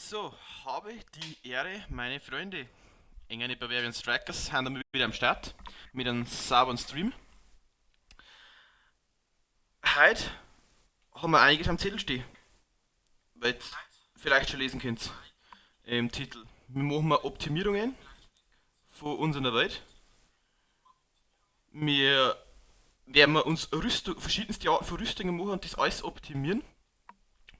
So, habe die Ehre, meine Freunde. Engerne Bavarian Strikers sind wir wieder am Start mit einem sauberen Stream. Heute haben wir einiges am Zettel stehen, weil ihr vielleicht schon lesen könnt im Titel. Wir machen mal Optimierungen von unserer Welt. Wir werden uns Rüstung, verschiedenste Arten von Rüstungen machen und das alles optimieren.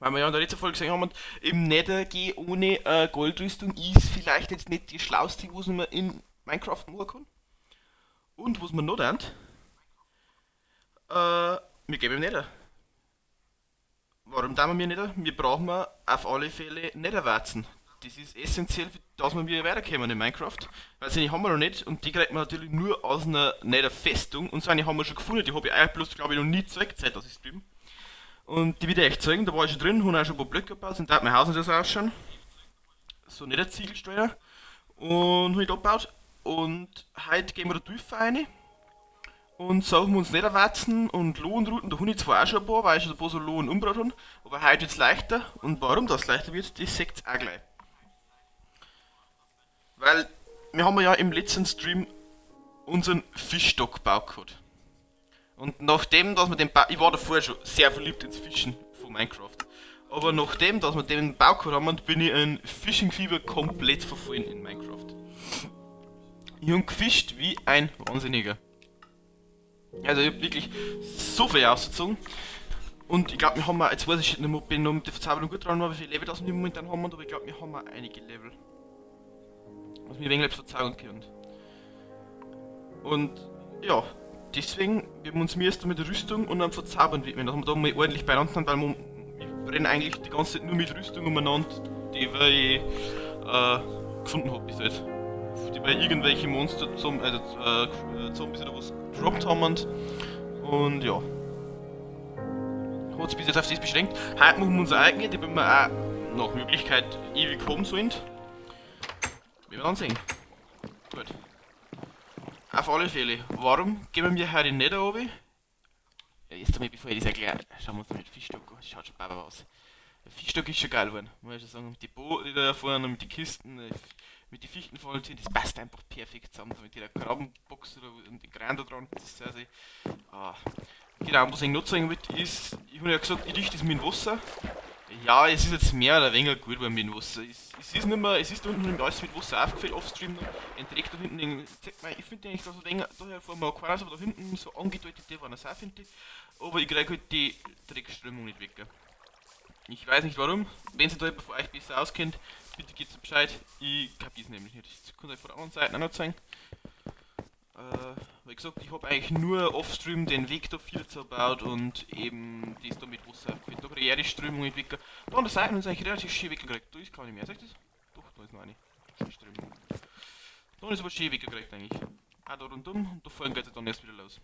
Weil wir ja in der letzten Folge gesehen haben, im Nether gehen ohne Goldrüstung ist vielleicht jetzt nicht die schlauste, was man in Minecraft machen kann. Und was man noch tun, wir gehen im Nether. Warum tun wir nicht? Wir brauchen auf alle Fälle Netherwarzen. Das ist essentiell, dass wir wieder weiterkommen in Minecraft. Weil sie haben wir noch nicht und die kriegt man natürlich nur aus einer Nether-Festung. Und so eine haben wir schon gefunden, die habe ich eigentlich bloß, glaube ich, noch nie gezeigt, seit dass ich stream. Und die wieder echt zeigen, da war ich schon drin, habe auch schon ein paar Blöcke gebaut und da hat mein Haus nicht so ausschauen. So nicht ein Ziegelsteiner. Und habe ich da gebaut. Und heute gehen wir da tiefer rein und suchen uns Netherwarzen und Lohenruten. Da habe ich zwar auch schon ein paar, weil ich schon ein paar so Lohen umgebracht habe, aber heute wird es leichter. Und warum das leichter wird, das seht ihr auch gleich. Weil wir haben ja im letzten Stream unseren Fischstock gebaut gehabt. Und nachdem, dass wir den ba ich war davor schon sehr verliebt ins Fischen von Minecraft. Aber nachdem, dass wir den Bau gehabt haben, bin ich in Fishing Fever komplett verfallen in Minecraft. Ich hab gefischt wie ein Wahnsinniger. Also ich hab wirklich so viel ausgezogen. Und ich glaube, wir haben auch, jetzt weiß ich nicht mehr, ob ich noch mit der Verzauberung gut dran war, wie viele Level das wir momentan haben, aber ich glaube, wir haben auch einige Level. Was wir wegen verzaubern können. Und ja, deswegen, wir haben uns mir erst mit der Rüstung und einem Verzaubern widmen, dass wir da mal ordentlich beieinander sind, weil wir, ich renne eigentlich die ganze Zeit nur mit Rüstung umeinander, die ich gefunden habe bis jetzt. Die bei irgendwelche Monster, also, Zombies oder was gedroppt haben und ja. Hat sich bis jetzt auf das beschränkt. Heute machen wir unsere eigene, die wir auch nach Möglichkeit ewig haben sollen. Wir werden sehen. Gut. Auf alle Fälle, warum gehen wir heute nicht da oben? Ja, erst einmal, bevor ich das erkläre, schauen wir uns mal mit Fischstock an. Das schaut schon baba aus. Der Fischstock ist schon geil geworden, muss ich schon sagen. Mit den Booten, die da fahren und mit den Kisten, mit den Fichtenfallen, das passt einfach perfekt zusammen. So mit der Krabbenbox oder und den Kran da dran. Das ist sehr, sehr. Ah. Genau, was ich noch zeigen wollte, ist, ich habe ja gesagt, ich richte es mit dem Wasser. Ja, es ist jetzt mehr oder weniger gut mit dem Wasser. Es ist nicht mehr, es ist da unten alles mit Wasser aufgefüllt, offstream noch. Entdeckt da hinten, den, zeig mal, ich finde eigentlich, dass so länger, daher vor mir keiner, aber da hinten so angedeutet, der war noch sehr, finde ich. Aber ich kriege halt die Dreckströmung nicht weg. Ich weiß nicht warum. Wenn sich da jemand von euch besser auskennt, bitte gebt Bescheid. Ich kapier's nämlich nicht. Ich kann euch von der anderen Seite auch noch zeigen. Wie gesagt, ich habe eigentlich nur offstream den Weg da viel gebaut und eben das da mit Wasser aufgefüllt. Da kriege ich die Strömung entwickelt. Da an der Seite ist eigentlich relativ schön weggekriegt. Da ist gar nicht mehr, sag ich das? Doch, da ist noch eine Strömung. Da ist aber schön weggekriegt eigentlich. Auch da rundum und da vorne geht es dann erst wieder los.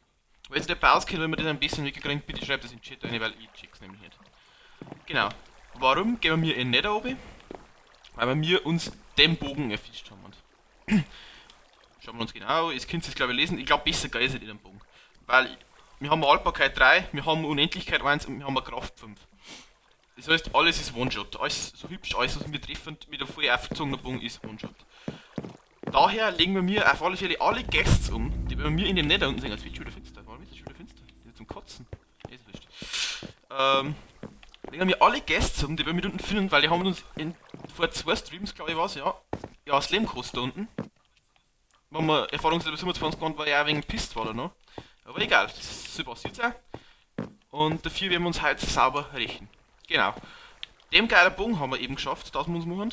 Wenn sich der Pause kennt, wenn man das ein bisschen weggekriegt, bitte schreibt das in den Chat rein, weil ich check's nämlich nicht. Genau. Warum gehen wir in Nether oben? Weil wir uns den Bogen erfischt haben. Und schauen wir uns genau, das könnt ihr es glaube ich lesen. Ich glaube besser geil ist nicht in dem Bogen. Weil wir haben Haltbarkeit 3, wir haben Unendlichkeit 1 und wir haben eine Kraft 5. Das heißt, alles ist One-Shot. Alles so hübsch, alles was wir treffen mit einem voll aufgezogenen Bogen ist One-Shot. Daher legen wir mir auf alle Fälle alle Ghasts um, die bei mir in dem Nether unten sind. Als wird schon wieder finster. Warum ist das schon wieder finster? Das ist zum Kotzen. Ist wurscht. Legen wir alle Ghasts um, die wir mit unten finden, weil die haben uns in, vor zwei Streams, glaube ich, war's, ja, ja, das Leben gekostet da unten. Wenn wir Erfahrungslevel 27 gegangen, war ja auch wegen Pist war da noch. Aber egal, das so passiert auch. Und dafür werden wir uns heute sauber rächen. Genau. Dem geilen Bogen haben wir eben geschafft, dass wir uns machen.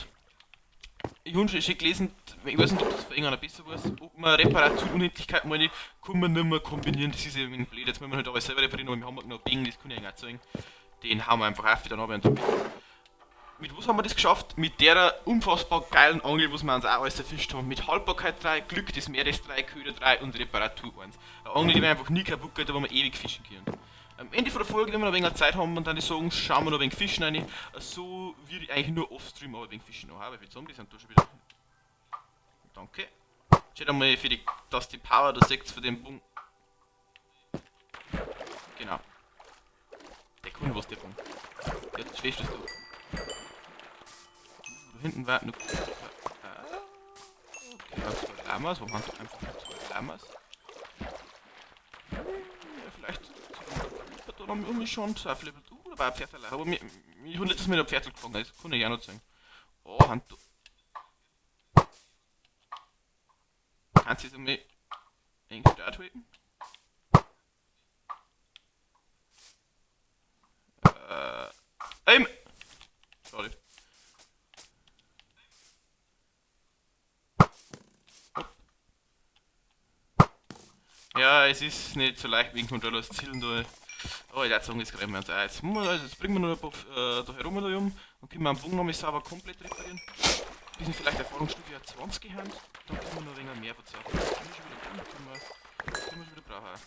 Ich habe schon gelesen, ich weiß nicht, ob das für irgendeiner besser weiß, ob man Reparatur Unendlichkeit meine, kann man nicht mehr kombinieren, das ist eben blöd. Jetzt müssen wir halt alles selber reparieren, aber wir haben halt noch Bing, das kann ich eigentlich auch zeigen. Den hauen wir einfach auf, dann habe ich einen. Mit was haben wir das geschafft? Mit der unfassbar geilen Angel, was wir uns auch alles erfischt haben. Mit Haltbarkeit 3, Glück des Meeres 3, Köder 3 und Reparatur 1. Eine Angel, die wir einfach nie kaputt geht, wo wir ewig fischen können. Am Ende von der Folge, wenn wir noch ein wenig Zeit haben und dann die sagen, schauen wir noch ein wenig Fischen rein. So würde ich eigentlich nur offstream aber ein wenig Fischen noch haben, weil die Zombies sind da schon wieder. Danke. Schaut einmal, für die, dass die Power da seht für den Bogen. Genau. Der kann was, der Bogen. Der schläft das da. Da hinten war noch. Ah, okay, da zwei Lamas. Warum haben sie einfach zwei Lamas? Ja, vielleicht da noch umschauen. Da war ein Pferd. Aber mir, ich habe letztes Mal ein Pferd gefangen, das kann ich auch noch zeigen. Oh, Hand. Kannst du es einmal eng Start halten? Sorry. Hopp. Ja, es ist nicht so leicht wegen Controller als Zielen da. Aber ich würde sagen, jetzt greifen wir uns auch. Jetzt, also jetzt bringen wir noch ein paar da herum da um und können wir am Bogen nochmal sauber komplett reparieren. Bis wir vielleicht Erfahrungsstufe 20 haben, dann können wir noch ein wenig mehr verzaubern. Können wir schon wieder können wir schon wieder brauchen.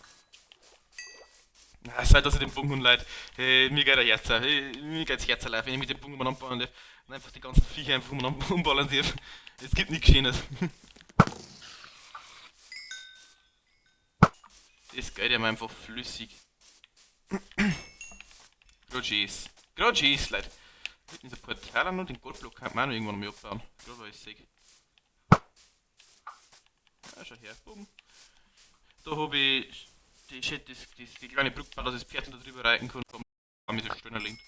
Na, seit dass ich den Bogen leid. Hey, mir geht der Herz auf. Hey, mir geht's Herz auf, wenn ich mit dem Bogen umeinander bauen darf. Und einfach die ganzen Viecher einfach umeinander umballern darf. Es gibt nichts Schönes. Das geht ja einfach flüssig. Gerade schieß. Gerade schieß, Leute. Hinten ist ein Portal noch, den Goldblock kann man auch noch irgendwann mal abbauen. Gerade weil ich sehe. Ja, schau her. Boom. Da habe ich die, die kleine Brücke, dass das Pferd da drüber reiten kann, und mit so schöner liegt.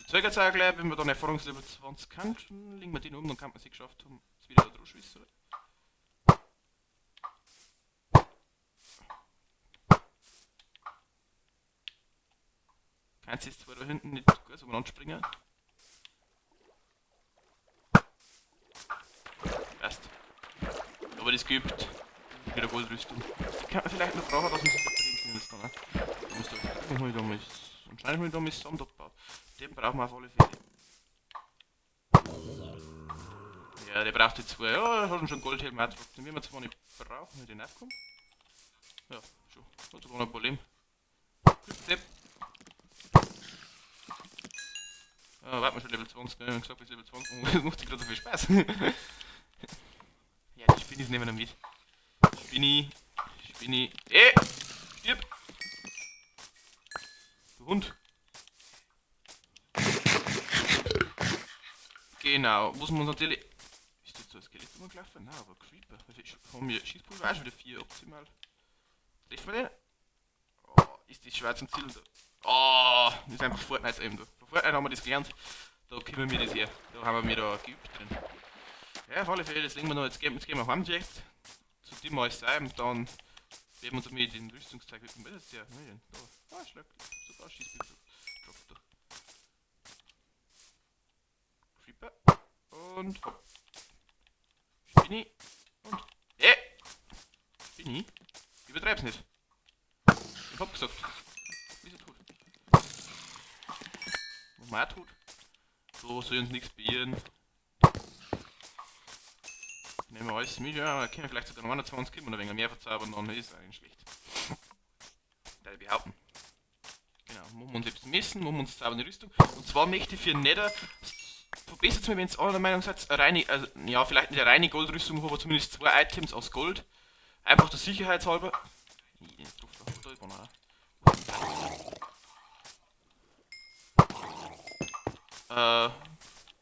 Ich zeige jetzt auch gleich, wenn wir dann Erfahrungslevel 20 kann, legen wir den um, dann kann man sich geschafft haben, es wieder da drauf schießen. Kannst du jetzt zwar da hinten nicht gut umeinander springen. Passt. Aber das gibt wieder Goldrüstung. Die kann man vielleicht noch brauchen, dass man sich reparieren kann jetzt dann, ne? Da muss da anscheinend habe ich da mal Sand abgebaut. Den brauchen wir auf alle Fälle. Ja, der braucht jetzt zwei. Ja, hat schon Goldhelm auch drauf. Den werden wir zwar nicht brauchen, wenn ich den aufkomme. Ja, schon. Hat sogar noch ein Problem. Step. Ah, warte mal schon Level 20, ne? Ich hab gesagt, bis Level 20. Oh, das macht sich gerade so viel Spaß. Ja, die Spinnis nehmen wir noch mit. Spinni, Spinni. Ey! Stirb! Du Hund! Genau, muss man uns natürlich. Ist das so ein Skelett rumgelaufen? Nein, aber Creeper. Haben wir Schießpulver auch schon wieder 4 optimal. Treffen wir den? Oh, ist das schwer zum Zielen da. Oh, das ist einfach Fortnite eben da. Von Fortnite haben wir das gelernt. Da kommen wir das her. Da haben wir da geübt drin. Ja, auf alle Fälle, das legen wir noch. Jetzt gehen wir heim direkt. Zu dem mal sein und dann werden wir uns mit den Rüstungszeug widmen. Was ist der? Nein, da. Ah, Schlag. Sogar Schießpulver. Drop da. Creeper. Und hopp. Spinni. Und. Spinni? Übertreib's nicht. Ich hab gesagt. Ist er tot? Machen wir auch tot. So soll uns nichts beirren. Nehmen wir alles mit, ja, können wir vielleicht sogar noch 21 kommen oder ein wenig mehr verzaubern, dann ist eigentlich schlecht. Da ich behaupten. Genau, machen wir uns jetzt messen, machen wir uns zaubernde Rüstung. Und zwar möchte ich für Nether, verbessert es mir, wenn ihr anderer Meinung seid, eine reine, also, ja, vielleicht nicht eine reine Goldrüstung, aber zumindest 2 Items aus Gold. Einfach der Sicherheit halber.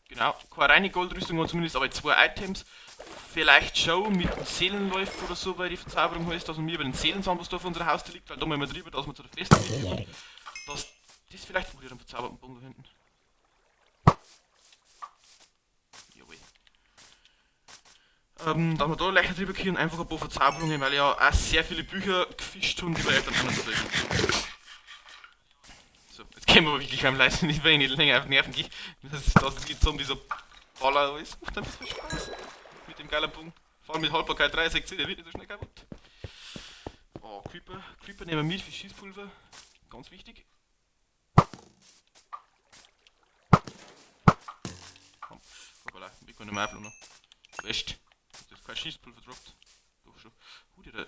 Genau, keine reine Goldrüstung, aber zumindest aber 2 Items. Vielleicht schon mit dem Seelenläufer oder so, weil die Verzauberung heißt, dass wir über den Seelensand, was da vor unserer Haustür liegt, weil da müssen wir drüber, dass wir zu der Festung kommen. Dass das vielleicht. Oh, die hat einen verzauberten Bogen da hinten. Jawohl. Dass wir da leichter drüber können, einfach ein paar Verzauberungen, weil ich ja auch sehr viele Bücher gefischt habe, die wir dann auch noch zeigen. So, jetzt gehen wir aber wirklich am leisten, nicht, weil ich nicht länger auf die Nerven gehe. Das die Zombies so baller, es macht einfach so Spaß. Mit dem geilen Bogen. Vor allem mit Haltbarkeit 3,16, der wird nicht so schnell kaputt. Oh, Creeper. Creeper nehmen wir mit für Schießpulver. Ganz wichtig. Komm, hoppala, wir können mehr noch. Wurscht. Das ist kein Schießpulver droppt. Doch schon. Der da.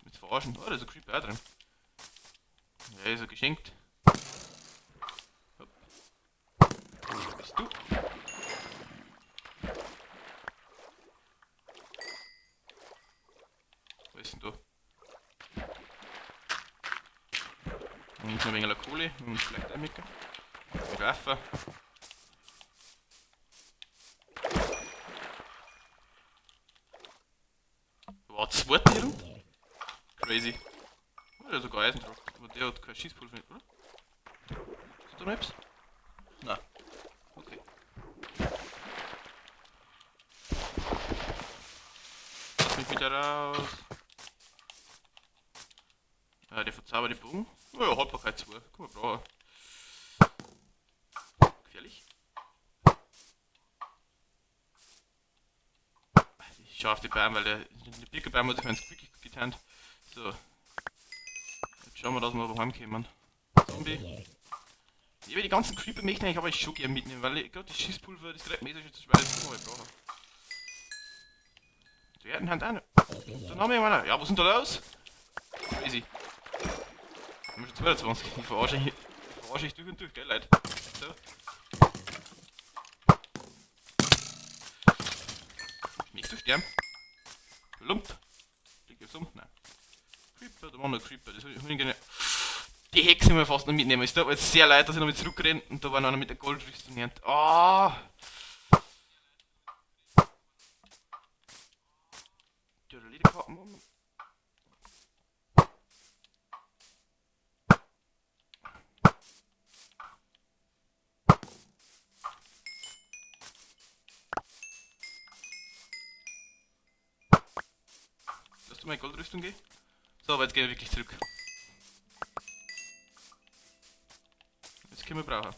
Jetzt verarschen. Oh, da ist ein Creeper auch drin. Ja, ist er geschenkt. Hopp. Wo bist du? Was ist denn da? Und noch ein wenig Kohle und vielleicht einmicken. Greifen. zweite hier runter. Crazy. Oh, der hat sogar Eisen drauf. Aber der hat kein Schießpulver, oder? Ist da noch etwas? Nein. Okay. Lass mich wieder raus. Ah, der verzauberte Bogen. Oh ja, Haltbarkeit 2. Kann man brauchen. Gefährlich. Ich schaue auf die Bäume, weil der Birkenbaum hat sich ins Glück getan. So. Jetzt schauen wir, dass wir aber heimkommen. Zombie. Ich will die ganzen Creeper möchte ich aber schon gerne mitnehmen, weil ich gerade das Schießpulver, das gerade mäßig zu schwer ist, das ich brauche. Die erden haben auch noch. Dann haben wir einer. Ja, was ist denn da los? Crazy. Wir haben schon 22. Ich verarsche ich durch und durch, gell, Leute? So. Möchtest du sterben? Lump. Liegt jetzt um? Nein. Creeper, da war noch ein Creeper. Das hab ich gerne. Die Hexe wir fast noch mitnehmen. Es tut mir jetzt sehr leid, dass ich noch mit zurückrenne und da war noch einer mit der Goldrüstung in der Hand. Ah! Ja, der Lederkarten um. Lass du meine Goldrüstung gehen? So, aber jetzt gehen wir wirklich zurück. Das können wir brauchen.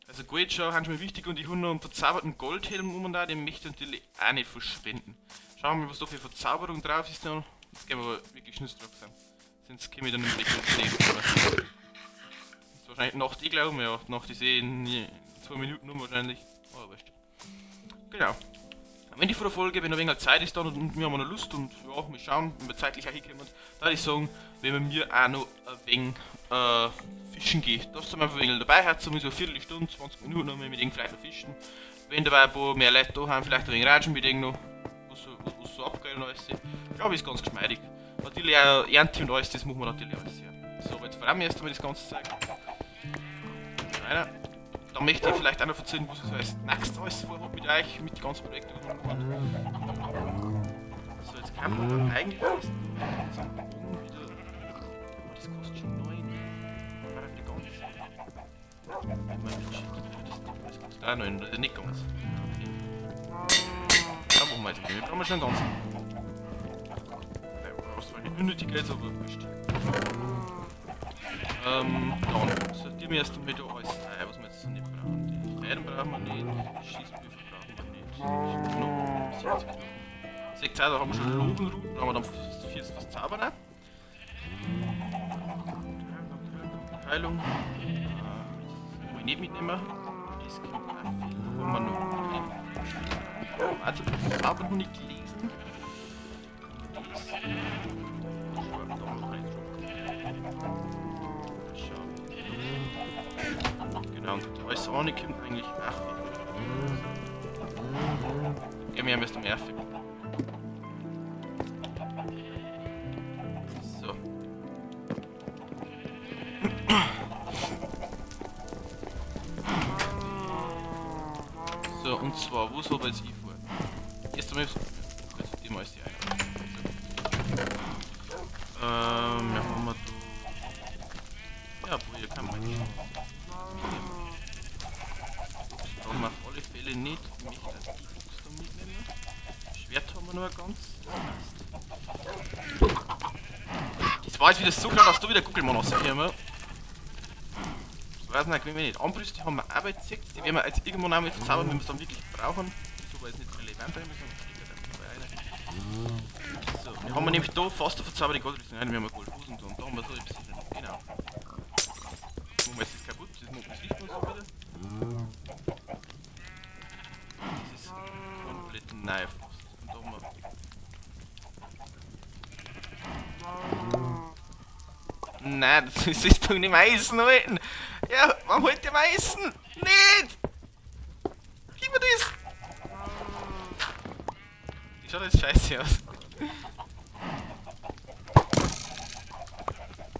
Also Goldschau sind schon mal wichtig und ich habe noch einen verzauberten Goldhelm um und da, den möchte ich natürlich auch nicht verschwenden. Schauen wir mal, was da für Verzauberung drauf ist noch. Jetzt gehen wir aber wirklich schnell drauf sein. Sonst komme ich dann nicht mehr sehen. Das ist wahrscheinlich Nacht eh gleich um, ja. Nacht ist eh in 2 Minuten um wahrscheinlich. Aber wurscht. Genau. Am Ende von der Folge, wenn ein wenig Zeit ist dann und wir haben noch Lust und ja, wir schauen, wenn wir zeitlich auch hinkommen, da würde ich sagen, wenn wir mir auch noch ein wenig fischen gehen. Dass du einfach ein wenig dabei hat, so eine Viertelstunde, 20 Minuten noch mit dem vielleicht noch fischen. Wenn dabei ein paar mehr Leute da haben, vielleicht ein wenig ratschen mit dem noch, was so abgeht und alles. Ich glaube, ist ganz geschmeidig. Natürlich auch Ernte und alles, das machen wir natürlich alles. Ja. So, aber jetzt vor allem erst einmal das ganze Zeug. Weiter. Dann möchte ich vielleicht auch noch erzählen, was ich so als nächstes alles vorhabe mit euch, mit den ganzen Projekten, die wir machen. So, jetzt kann man dann eigentlich erst unseren Bogen wieder. Oh, das kostet schon 9. War für die ganze. Das kostet auch 9, das ist nicht ganz. Okay. Da machen wir jetzt nicht. Wir brauchen schon einen ganzen. Das war nicht unnötig jetzt, aber wurscht. Dann sortieren wir erst einmal da alles ein, was wir jetzt so nicht brauchen. Die Fäden brauchen wir nicht, die Schießpulver brauchen wir nicht. Knochen, 70 Knochen. Seht ihr auch, da haben wir schon Lobenruten, da haben wir dann fürs Verzaubern auch. Heilung. Das will ich nicht mitnehmen. Das kommt auch viel. Da haben wir noch den. Also, das Zaubern noch nicht gelesen. Das. Genau, und alles ohne kommt eigentlich auch viel. Gehen wir am besten am Erfe. So. So, und zwar, wo soll jetzt ich fahren? Erst einmal, jetzt die mal die ein. So. Ja, haben wir da. Ja, wo hier kann man nicht. Das brauchen wir auf alle Fälle nicht. Ich möchte die Box da mitnehmen. Schwert haben wir nur ganz. Das passt. Das war jetzt wieder so klar, dass du wieder Google-Mann rauskommst. Das weiß ich nicht. Armbrüste haben wir auch bald gesehen. Die werden wir jetzt irgendwann auch mit verzaubern, wenn wir es dann wirklich brauchen. So war jetzt nicht relevant. So, wir haben nämlich da fast eine verzauberte Goldrüstung. Nein, wir haben Goldhosen und da haben wir so etwas. Genau. Machen wir jetzt das kaputt, das machen wir das Licht und so wieder. Das ist komplett neu fast. Und da haben wir. Nein, das ist doch nicht Meißen, Alter. Ja, warum holt der Meißen? Nicht! Gib mir das! Die schaut jetzt scheiße aus.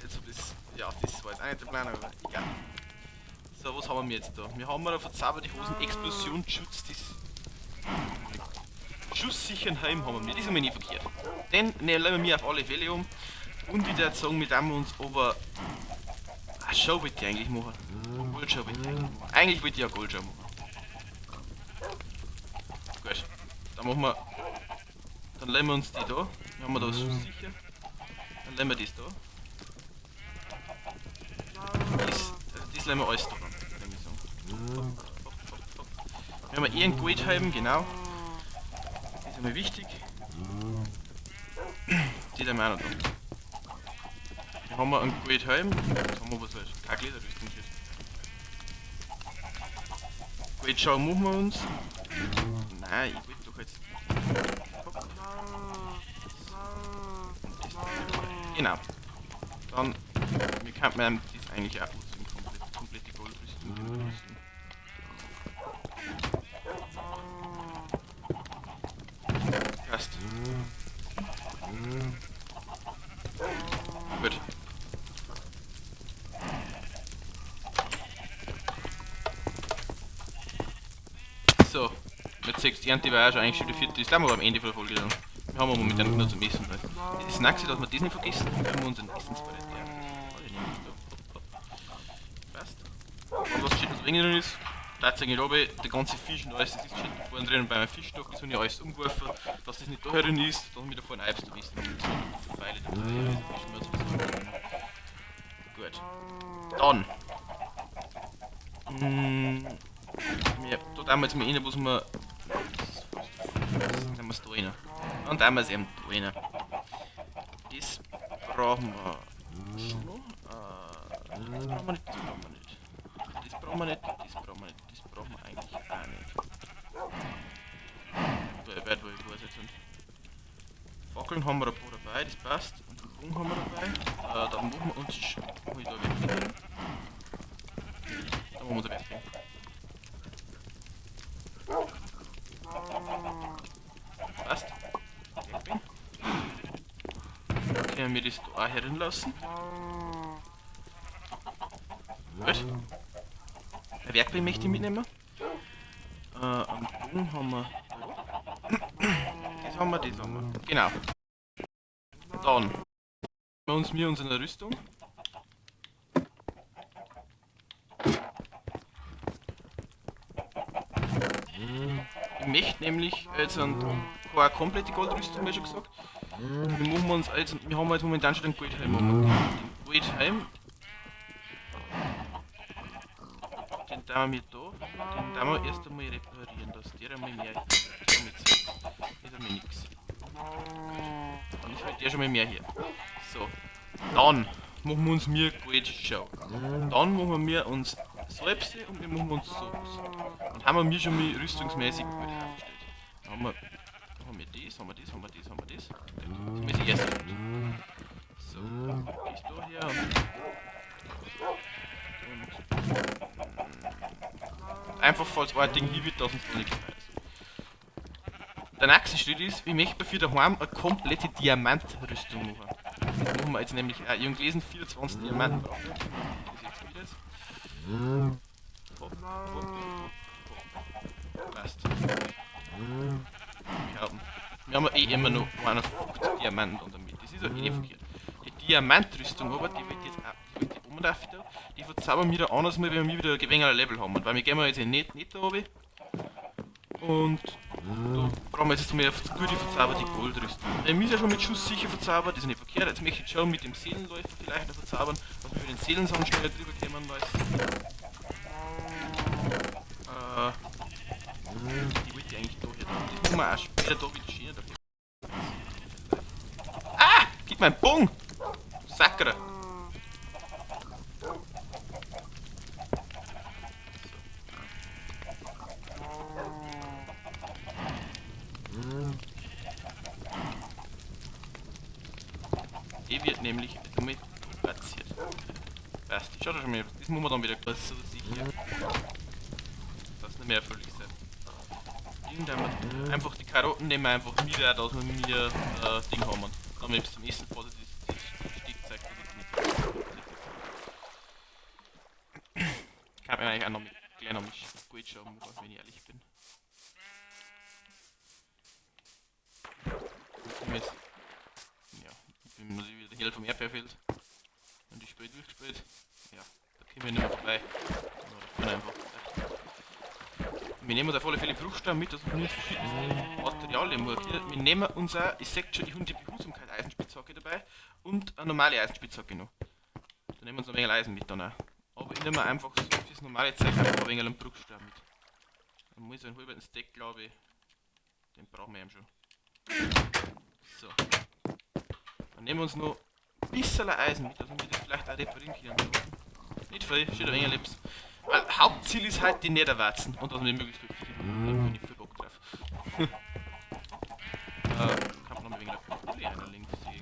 Jetzt hab ich's. Ja, das war jetzt auch nicht der Plan, aber egal. So, was haben wir jetzt da? Wir haben eine verzauberte Hosen, Explosionsschutz, das Schusssicheren Helm haben wir. Das ist mir nicht verkehrt. Den nehmen wir auf alle Fälle um. Und ich würde sagen, mit dem wir uns aber. Ah, Schau wollte ich eigentlich machen. Goldschau wollte ich eigentlich machen. Eigentlich wollte ich ja Goldschau machen. Gut. Dann machen wir. Dann legen wir uns die da. Dann haben wir da schusssicher. Dann legen wir das da. Das, also das legen wir alles da ran, würde ich sagen. Hopp, hopp, hopp, hopp. Wir haben eh einen Goldhelm, genau. Das ist einmal wichtig. Die legen wir auch noch da. Hier haben wir einen Goldhelm. Jetzt haben wir was halt. Keine Lederrüstung hier. Goldschau machen wir uns. Nein, ich wollte doch jetzt. Hopp. Und das da. Genau. Dann, wir könnten das eigentlich auch anziehen, komplett die Goldrüstung rüsten. Passt. Gut. So, mit 6 Ernte war ja schon eigentlich schon die vierte. Das wir aber am Ende von der Folge dann. Wir haben aber momentan nur zum Essen. Das ist nächste, dass wir das nicht vergessen, wenn wir unseren Essensbrett. Ja. Passt. Und was steht noch so wenig drin ist, tatsächlich oben, der ganze Fisch und alles, das ist schon da vorne drin und beim Fischstock, das habe ich alles umgeworfen, dass das nicht da drin ist, dass wir da vorne Eibs da wissen. Pfeile da drin, Gut. Dann. Ja, da tun wir jetzt mal rein, was wir. Das haben wir da rein. Und da haben wir es eben da rein. Das brauchen wir schon noch. Das brauchen wir nicht, das brauchen wir nicht. Das brauchen wir nicht, das brauchen wir nicht, das brauchen wir eigentlich auch nicht. Weit, wo ich weiß jetzt nicht. Fackeln haben wir ein paar dabei, das passt. Und einen Bogen haben wir dabei. Dann machen wir uns. Hol ich da weg. Da machen wir uns ein Werkzeug. Passt. Werkbank. Dann können wir das da auch herinlassen. Gut. Ein Werkbank möchte ich mitnehmen. Am Bogen haben wir. Das haben wir, das haben wir. Genau. Dann wir uns mir unsere Rüstung. Ich möchte nämlich jetzt keine komplette Goldrüstung, wie schon gesagt. Wir machen uns jetzt, wir haben jetzt momentan schon den Goldhelm. Den Goldhelm. Den tun wir da. Den tun wir erst einmal reparieren, dass der einmal mehr ist. Das ist einmal nix. Gut. Dann ist halt der schon mal mehr hier. So. Dann machen wir uns mir Goldschau. Dann machen wir uns Salbse und wir machen uns sowas. Dann haben wir mir schon mal rüstungsmäßig gut aufgestellt. Dann haben wir das, haben wir das, haben wir das, haben wir das. Das ist das erste. So, gehst da her und einfach falls ein Ding hier wird, dass uns da nichts weiß. Der nächste Schritt ist, ich möchte für daheim eine komplette Diamantrüstung machen. Das machen wir jetzt nämlich auch. Ich habe gelesen, 24 Diamanten brauchen wir. Das ist jetzt wieder jetzt. Hopp, hopp, hopp, hopp. Passt. Wir haben eh immer noch 51 Diamanten unter mit. Das ist auch eh nicht verkehrt. Die Diamantrüstung aber, die wird jetzt auch, die wird die oben drauf da, die verzaubern wir da anders mal, wenn wir wieder ein geringerer Level haben. Und weil wir gehen wir jetzt nicht da oben. Und da brauchen wir jetzt mal auf gute verzauberte Goldrüstung. Der ist ja schon mit Schuss sicher verzaubert, das ist nicht verkehrt. Jetzt möchte ich schon mit dem Seelenläufer vielleicht noch verzaubern, dass wir über den Seelensand schneller drüber kommen, weiß. Die wollte ich eigentlich da hier. Das machen wir auch später da wieder schöner dafür. Ah! Gib mir einen Bogen! Sakra! Die wird nämlich jetzt einmal platziert. Passt, schaut schon mal, das muss man dann wieder so sicher. Das nicht mehr völlig sein. Einfach die Karotten nehmen wir einfach mit, dass wir mir Ding haben. Dann wir bis zum nächsten Phase das Stickzeug nicht. Kann man eigentlich auch noch mit gleich noch mit Gold schauen, wenn ich ehrlich bin. Nachdem jetzt. Ja, ich bin natürlich wieder der Held vom Erdbeerfeld. Und die Spiel durchgespielt. Ja, da kommen wir nicht mehr vorbei. Ja, da vorne einfach. Wir nehmen uns auf alle Fälle Bruchstein mit, das sind nicht verschiedenste Materialien. Wir nehmen uns auch, ich sehe schon, ich habe die Behutsamkeit Eisenspitzhacke dabei und eine normale Eisenspitzhacke noch. Da nehmen wir uns noch ein wenig Eisen mit dann auch. Aber ich nehme einfach so fürs normale Zeug einfach ein wenig einen Bruchstein mit. Dann muss ich einen halben Stack, glaube ich. Den brauchen wir eben schon. So. Dann nehmen wir uns noch ein bisschen Eisen mit, dass wir das vielleicht auch reparieren können. Nicht viel, schon ein wenig Lips. Weil Hauptziel ist halt die Netherwarzen und dass wir möglichst viel Viecher haben. Da bin ich viel Bock drauf. Kann man noch ein wenig Kohle einer links sehen.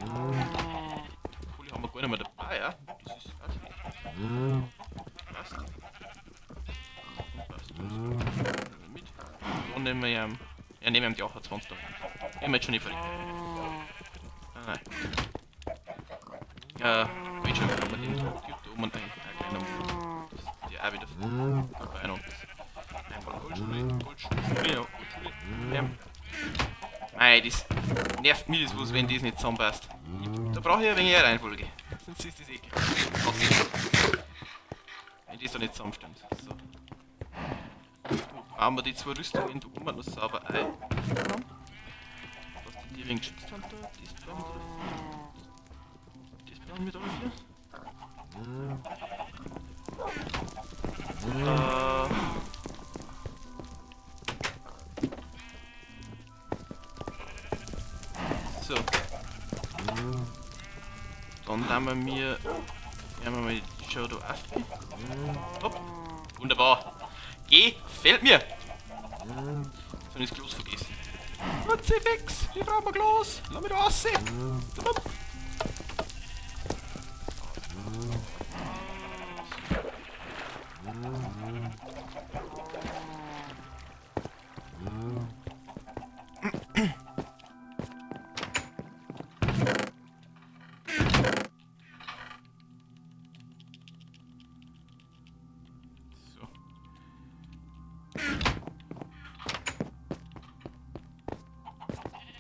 Kohle haben wir gar nicht mehr dabei, ja? Das ist auch schlecht. Passt. Und passt. Nehmen wir mit. Dann nehmen wir ja, ja, nehmen wir die 28 da. Wir haben jetzt schon nicht verrückt. Ah, nein. Goldschirm kann man den Typ da oben und einen kleinen der auch wieder vorbei und einmal Goldschule, Goldschule, ja, Goldschule. Ja. Mei, das nervt mich, das was, wenn das nicht zusammenpasst. Da brauche ich ein wenig eine Reihenfolge. Sonst ist das eh krass. Wenn das da nicht zusammenstimmt. So. Bauen wir die zwei Rüstungen da oben noch sauber ein. Was die die wegen geschützt haben da, das brauchen wir dafür. Das brauchen wir dafür. So. Dann lassen wir mir mal die Show da auf. Hopp. Wunderbar. Gefällt mir. Jetzt habe ich das Glas vergessen. Kruzifix, wir brauchen ein Glas. Lass mich da raus. Hopp. So.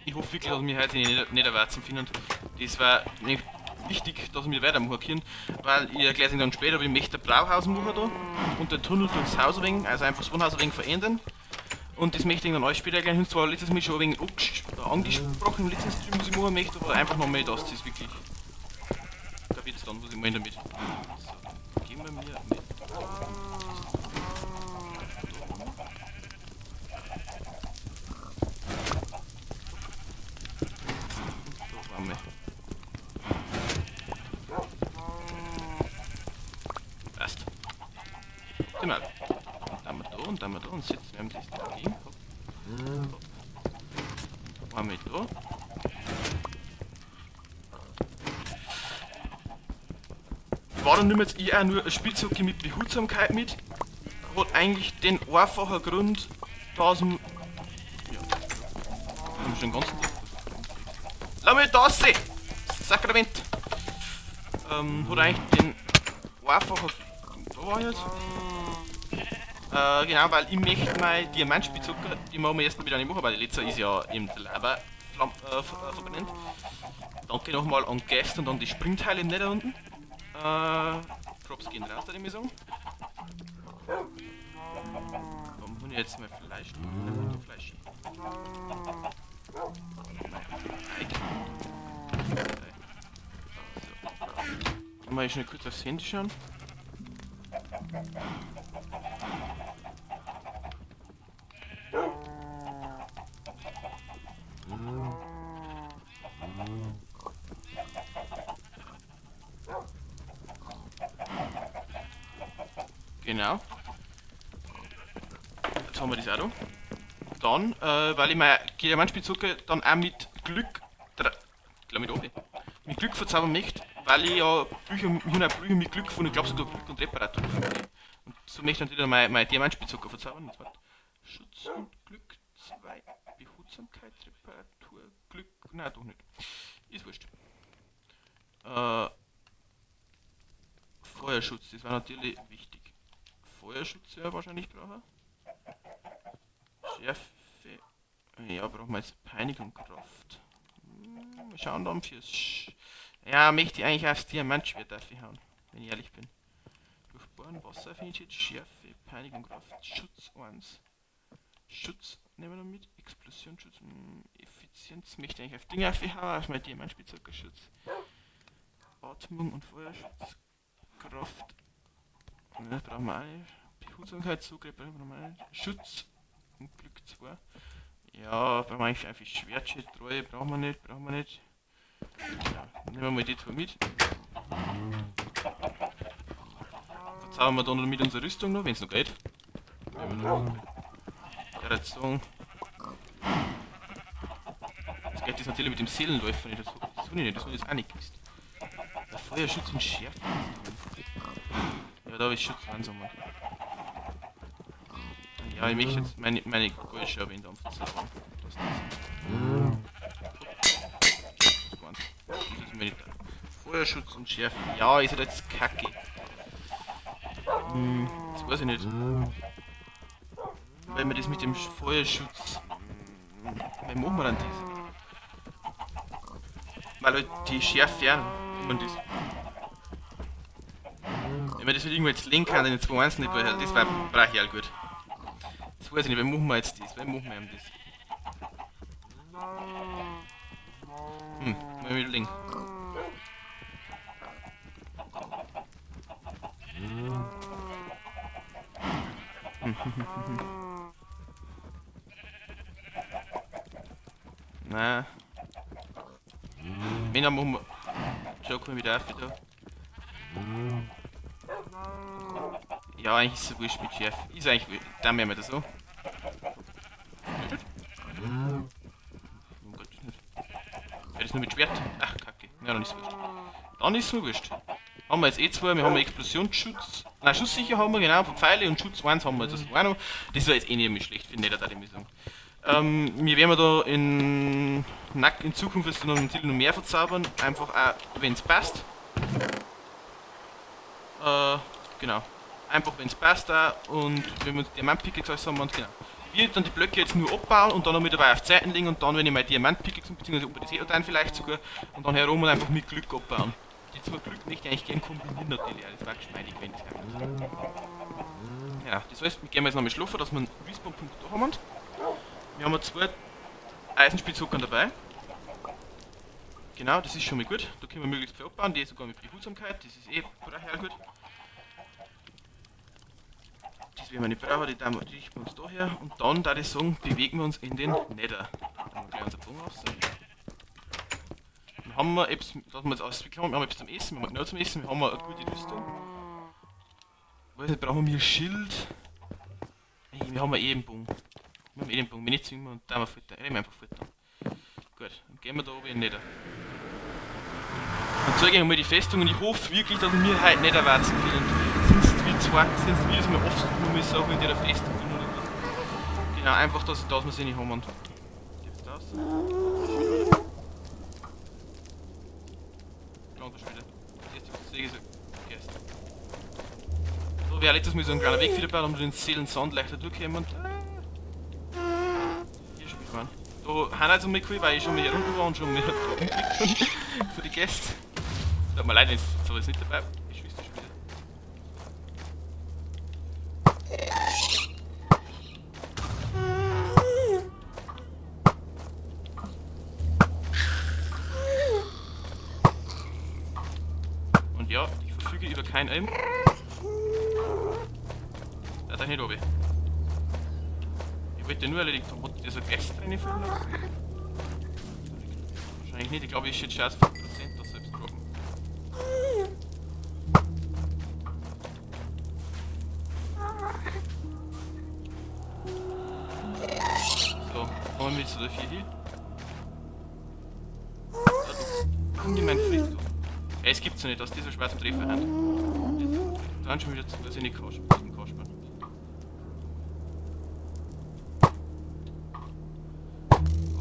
Ich hoffe wirklich, dass wir heute die Netherwarzen finden. Das war wichtig, dass wir weitermachen können, weil ich erkläre es Ihnen dann später, aber ich möchte ein Brauhaus machen da und den Tunnel durchs Haus ein wenig, also einfach das Wohnhaus ein wenig verändern. Und das möchte ich dann euch später erklären. Ich habe zwar letztes Mal schon ein wenig angesprochen im letzten Stream, was ich machen möchte, aber einfach nochmal, dass das wirklich kapiert dann, was ich meine damit. So, gehen wir mir mit. Passt. Optimal. Und dann wir da und dann wir da und setzen wir das dagegen. Hopp. Hopp. Einmal da. Warum nehme jetzt ich auch nur eine Spitzhacke mit Behutsamkeit mit? Hat eigentlich den einfachen Grund, dass wir. Ja. Haben wir schon den ganzen Tag. Lass mich da raus! Sakrament! Hat eigentlich den einfachen. Da war ich jetzt. Genau, weil ich möchte meine Diamantspitzhacke, die machen wir erst wieder nicht machen, weil die letzte ist ja im Lava verbrennt. Danke nochmal an Gast und an die Springteile im Nether unten. Props gehen raus, würde ich sagen. Warum hol ich jetzt mal Fleisch? Fleisch. So. Mal schnell kurz aufs Handy schauen. Genau. Jetzt haben wir das auch da. Dann, weil ich meine Diamantspitzhacke dann auch mit Glück, mit Glück verzaubern möchte, weil ich ja Bücher, ich habe auch Bücher mit Glück gefunden, ich glaube sogar Glück und Reparatur. Okay. Und so möchte ich natürlich meine Diamantspitzhacke verzaubern. Und zwar Schutz und Glück 2, Behutsamkeit, Reparatur, Glück, nein, doch nicht. Ist wurscht. Feuerschutz, das war natürlich wichtig. Feuerschutz ja wahrscheinlich brauchen. Schärfe. Ja, brauchen wir jetzt Peinigung Kraft. Mal schauen dann fürs. Ja, möchte ich eigentlich aufs Diamantschwert dafür hauen, wenn ich ehrlich bin. Durchbohren, Wasseraffinität, Schärfe, Peinigung, Kraft, Schutz 1. Schutz nehmen wir noch mit, Explosionsschutz, Effizienz, möchte ich eigentlich auf Dinge aufhauen, auf mein Diamantspitzhackerschutz. Atmung und Feuerschutz, Kraft, ja, brauchen wir auch nicht. Behutsamkeit, Zugriff brauchen wir auch nicht. Schutz und Glück 2. Ja, brauchen wir eigentlich einfach Schwertschild, Treue, brauchen wir nicht, brauchen wir nicht. Ja, nehmen wir mal die zwei mit. Verzaubern wir dann noch mit unserer Rüstung noch, wenn es noch geht. Ja, jetzt sagen. Das geht das natürlich mit dem Seelenläufer nicht. Das habe ich nicht, das habe ich jetzt auch nicht gewusst. Der Feuerschutz und Schärfe. Ja, da habe ich Schutz 1 einmal. Ja, ich möchte jetzt meine Goldschärfe in der verzaubern. Das ist das. Das ist mir nicht da. Feuerschutz und Schärfe. Ja, ist halt jetzt kacke. Das weiß ich nicht. Weil wir das mit dem Feuerschutz. Wie machen wir denn das? Weil halt die Schärfe ja, man das. Wenn man das halt irgendwo jetzt legen kann, in den 2-1 nicht, weil das war brachial gut. Das weiß ich nicht, wie machen wir jetzt das? Wie machen wir das? Mal überlegen. Na. Wenn dann machen wir. Joker wieder auf wieder. Ja, eigentlich ist es wurscht mit Chef. Ist eigentlich wurscht. Dann werden wir das so. Oh Gott, nicht. Ja, das nur mit Schwert. Ach, kacke. Ja, dann ist es wurscht. Dann ist es nur wurscht. Haben wir jetzt eh zwei, wir haben Explosionsschutz. Nein, schusssicher haben wir, genau, von Pfeile und Schutz 1 haben wir das auch noch. Das ist ja jetzt eh nicht mehr schlecht, finde ich, da ich sagen. Wir werden da in Zukunft jetzt noch natürlich noch mehr verzaubern, einfach auch, wenn es passt. Genau. Einfach wenn es passt auch und wenn wir uns Diamantpickaxe alles haben und genau. Wir dann die Blöcke jetzt nur abbauen und dann noch mit dabei auf Zeiten legen und dann, wenn ich meine Diamantpickaxe beziehungsweise ob das eh dann vielleicht sogar und dann herum und einfach mit Glück abbauen. Die zwei Glück möchte ich eigentlich gern kombinieren natürlich, das war geschmeidig, wenn das geht. Ja, das heißt, wir gehen jetzt nochmal schlafen, dass wir einen Respawn-Punkt da haben. Wir haben zwei Eisenspitzhacken dabei. Genau, das ist schon mal gut. Da können wir möglichst viel abbauen, die sogar mit Behutsamkeit, das ist eh brachial gut. Das werden wir nicht brauchen, die richten wir uns da her. Und dann, da ich sagen, bewegen wir uns in den Nether. Da haben wir gleich unser Bogen raus. Dann haben wir etwas, dass wir jetzt ausgekommen, wir haben etwas zum Essen, wir haben genug zum Essen, wir haben eine gute Rüstung. Weiß nicht, brauchen wir ein Schild? Hey, wir haben ja eh einen Bogen. Wir haben eh den Bogen, wir nicht zwingen und da wir futtern. Wir einfach futtern. Gut, dann gehen wir da oben in den Nether. Und zeige ich mal die Festung und ich hoffe wirklich, dass wir heute nicht erwarten können. Sonst wie zwei, sonst wie es mir oft nur mal sagen in der Festung bin oder was. Genau, einfach, dass wir sie nicht haben. Und jetzt raus. Danke schon wieder. Das erste, was ich sehe, ist ein Geist. So, wäre letztes Mal so ein kleiner Weg wieder bei, damit wir den Seelensand leichter durchkommen und. Hier schon gefahren. Da haben jetzt einmal cool, weil ich schon mal hier unten war und schon mal da unten habe für die Gäste. Tut mir leid, wenn es nicht dabei ist. Ich wüsste schon wieder. Und ja, ich verfüge über kein Aim. Da ist nicht oben. Ich wollte nur erledigt haben. Hat der so Gäste reinfüllen lassen? Wahrscheinlich nicht. Ich glaube, ich schätze schon 5% das selbst droppen. So, kommen wir jetzt zu der 4 hier. Da komm in mein Friedhof. Ey, es gibt's ja nicht, dass die so schwer zum Treffen haben. Dann schon wieder zu, dass ich nicht kann.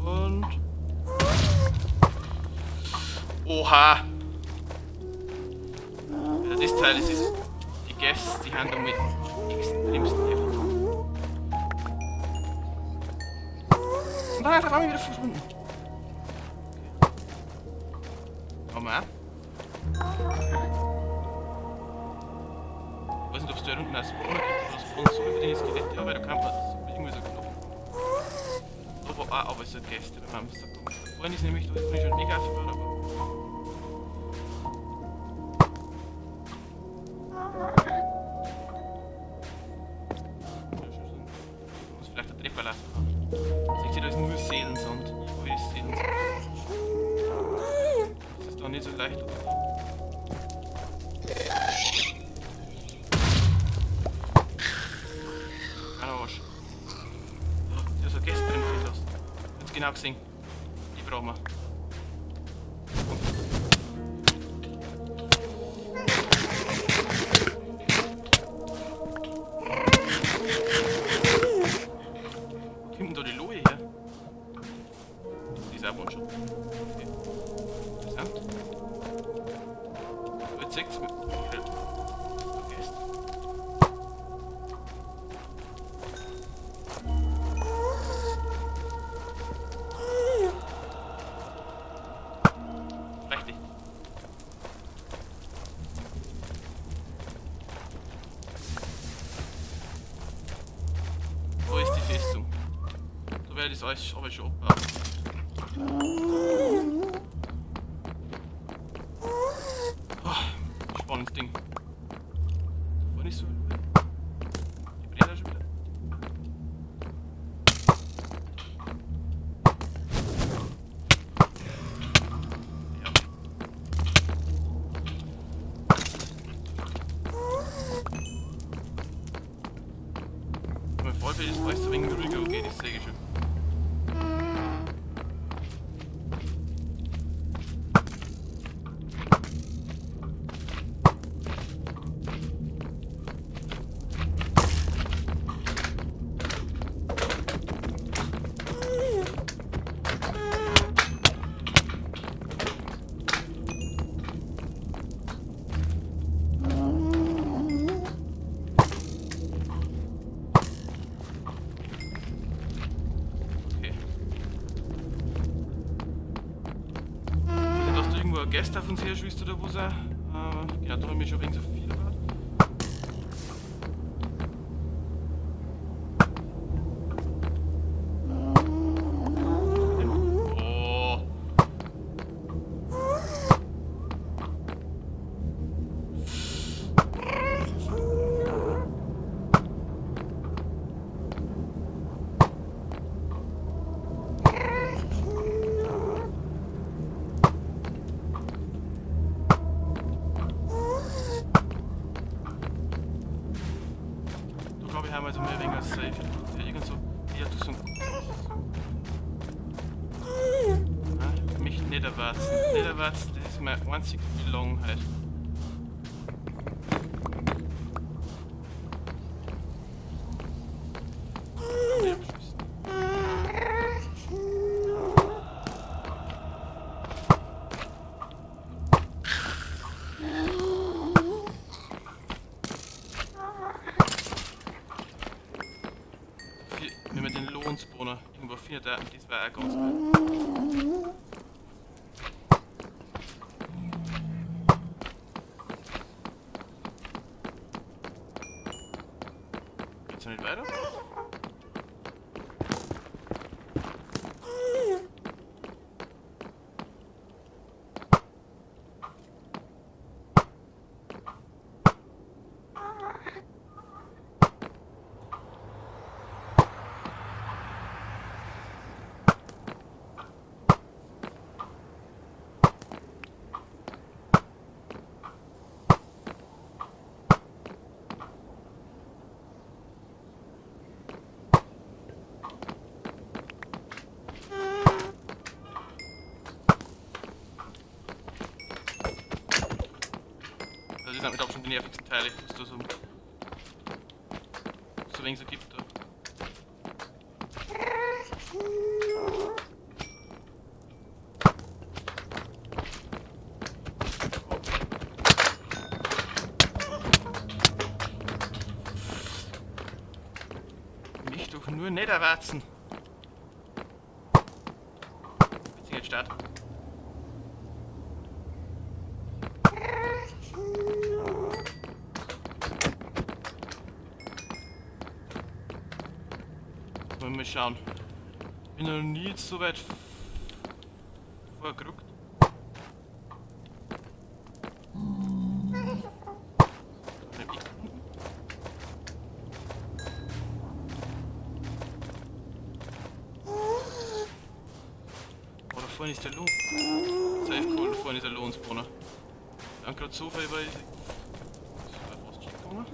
Und. Oha! Also das Teil, das ist. Die Gäste, die haben damit extremst heftig. Und dann ist auf einmal wieder verschwunden. Okay. da unten als Spawner gibt, oder spawnen so viele von den Skelette, aber da kann man so irgendwie so knapp. Da war auch aber so Gäste beim Hamster. Da vorne ist nämlich, da ist mir schon mega aufgebaut, aber. Muss vielleicht der Treffer lassen. Seht ihr, da ist nur Seelensand. Ich will Seelensand. Das ist doch nicht so leicht. Keiner Arsch. Da ist so Gäste drin, fehlt das. Jetzt genau gesehen. Die brauchen wir. Wo kommt denn da die Lohe her? Die ist auch One-Shot. Okay. Interessant. Jetzt seht's mir. Okay. Vielleicht nicht. Wo ist die Festung? Da werde ich das alles aber schon abbauen. Oh, spannendes Ding. Da vorne ist so. Die brennt auch schon wieder. Ja. Mein Vorfeld ist alles so ein wenig ruhiger okay, das sehe ich schon. Okay. Vielleicht, dass da irgendwo ein Gast auf uns her schießt oder was auch. Genau, da habe ich mich schon wegen so viel gebaut. Oh. Da glaube ich, haben wir jetzt mal ein wenig safe. Ja, irgend so. Ja, du so ein. Nein, mich nicht erwarten. Nicht erwarten, das ist mein einziges Belong halt. Nee, abschießen. Wenn wir den Lohnspawner irgendwo findet, das wäre auch ganz geil. Geht's noch nicht weiter? Das sind mit Abstand die nervigsten Teile, was da so, was so wenig so gibt da. Mich doch nur nicht erwarten. Jetzt jetzt Start. Wollen wir schauen. Bin noch nie so weit vorgerückt. Oh, da vorne ist der Lohn. Safe cool, da vorne ist der Lohnspawner. Wir haben gerade so viel, weil ich. Das ist fast schief gegangen.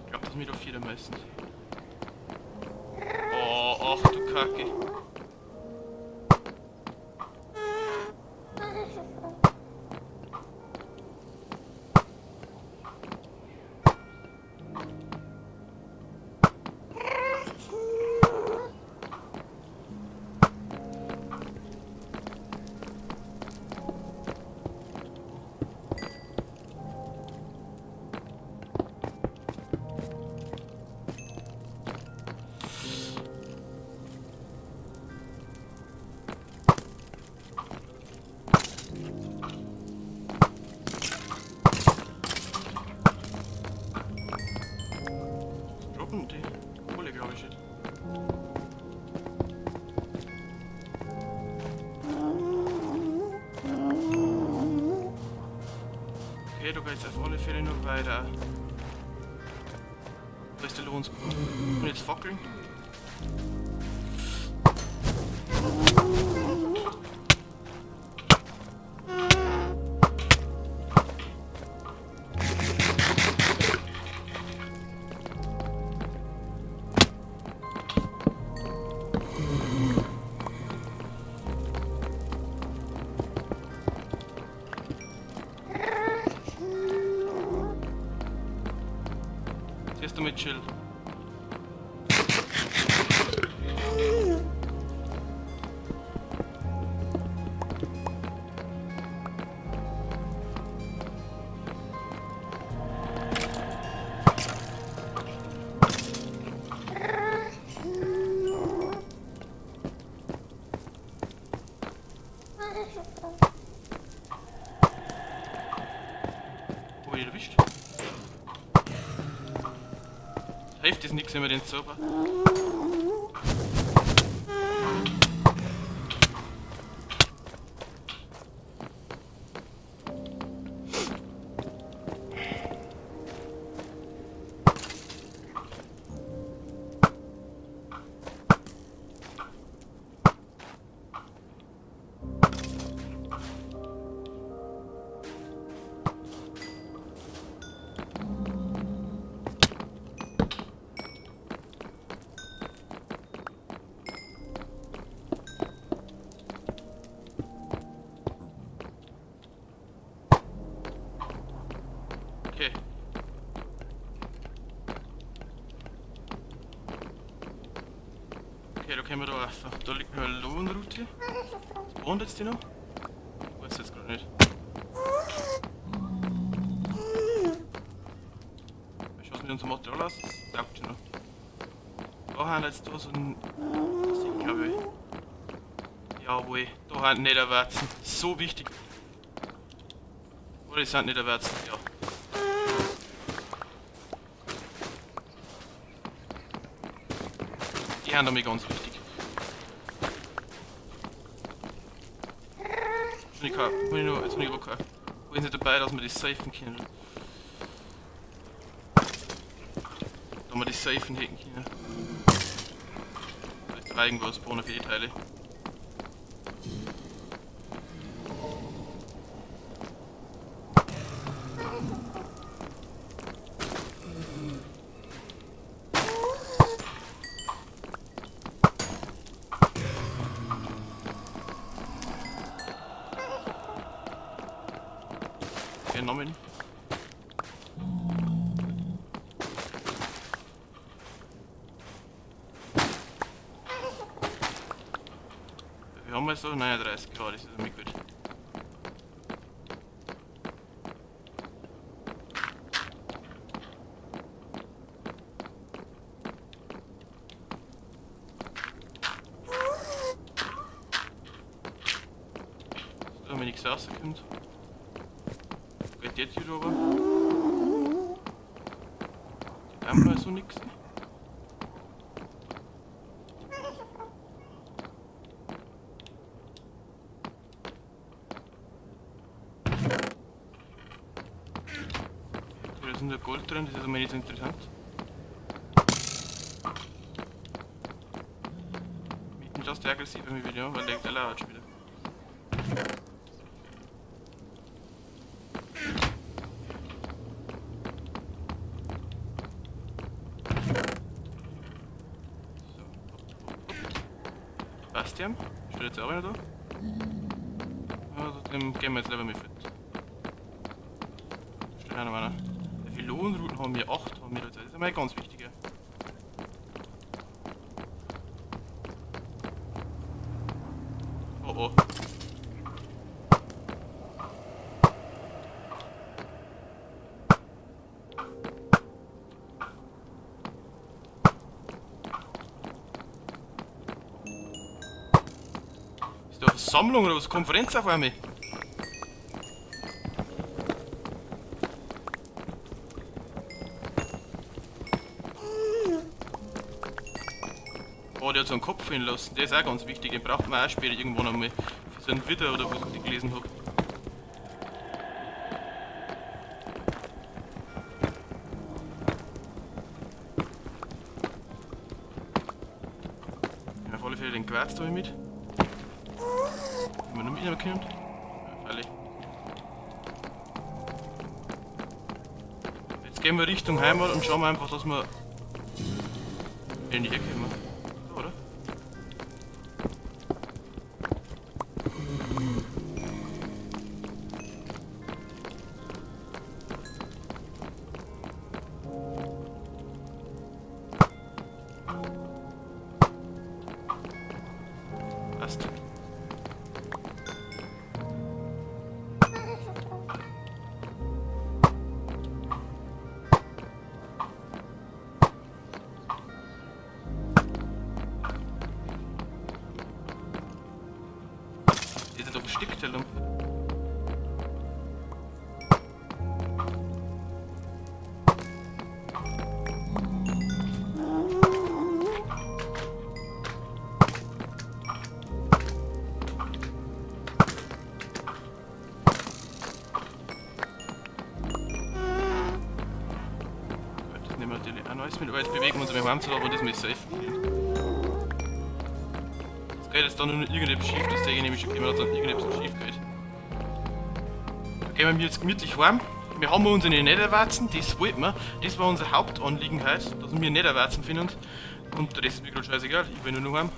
Ich glaube, das sind wieder vier meistens. Oh, ach du Kacke. Droppen die Kohle, glaube ich. Okay, da geht's auf alle Fälle noch weiter. Da ist der Lohnspur. Und jetzt Fackeln. Zuerst einmal chill. Wo bin ich erwischt? Hilft ist nichts, wenn wir den Zauber. Okay. Okay, da können wir da rauf. Da liegt noch eine Lohnroute. Spawnt jetzt die noch? Ich weiß jetzt gerade nicht. Wie schaut's mit unserem Material aus? Das taugt schon noch. Da haben wir jetzt da so ein. Das glaube ich. Jawohl, da haben Netherwarzen. So wichtig. Oder die sind Netherwarzen, ja. Die sind mir ganz wichtig. Jetzt bin ich aber kein. Bin nicht dabei, dass wir die safen können. Da wir die safen hacken können. Da ist irgendwo spawnen für die Teile. Genommen. Wir haben also 39 Grad, das ist immer gut. So, Da haben wir nichts rauskommt. Geht der Tür aber. Die haben wir so nichts. Da ist nur Gold drin, das ist immer nicht so interessant. Mitten just aggressiv im Video, weil der lauert schon wieder. So, hopp, hopp, hopp. Bastian, steht jetzt auch einer da? Also dem gehen wir jetzt lieber mit fit. Steht auch noch einer. Wie viele Lohnrouten haben wir? 8 haben wir da. Das ist einmal ganz wichtiger. Oh oh. Ist da eine Versammlung oder was? Konferenz auf einmal? Oh, der hat so einen Kopf fallen lassen, der ist auch ganz wichtig, den braucht man auch später irgendwann einmal für so einen Widder oder was ich gelesen hab. Ja, auf alle Fälle den Quarz da mit. Wenn wir nur mitnehmen können. Ja, freilich. Jetzt gehen wir Richtung Heimat und schauen wir einfach, dass wir in die Ecke kommen. Oder? Passt. Ist er doch versteckt, der Lump. Gut, das nehmen wir natürlich auch noch alles mit, aber jetzt bewegen wir uns einmal heim, aber das muss safe. Es geht jetzt da nur noch irgendetwas schief, das sehe ich nämlich schon, dass dann irgendetwas schief geht. Da gehen wir jetzt gemütlich heim. Wir haben unsere Netherwarzen, das wollten wir. Das war unser Hauptanliegen heute, dass wir Netherwarzen finden. Und der Rest ist mir gerade scheißegal, ich will nur noch heim.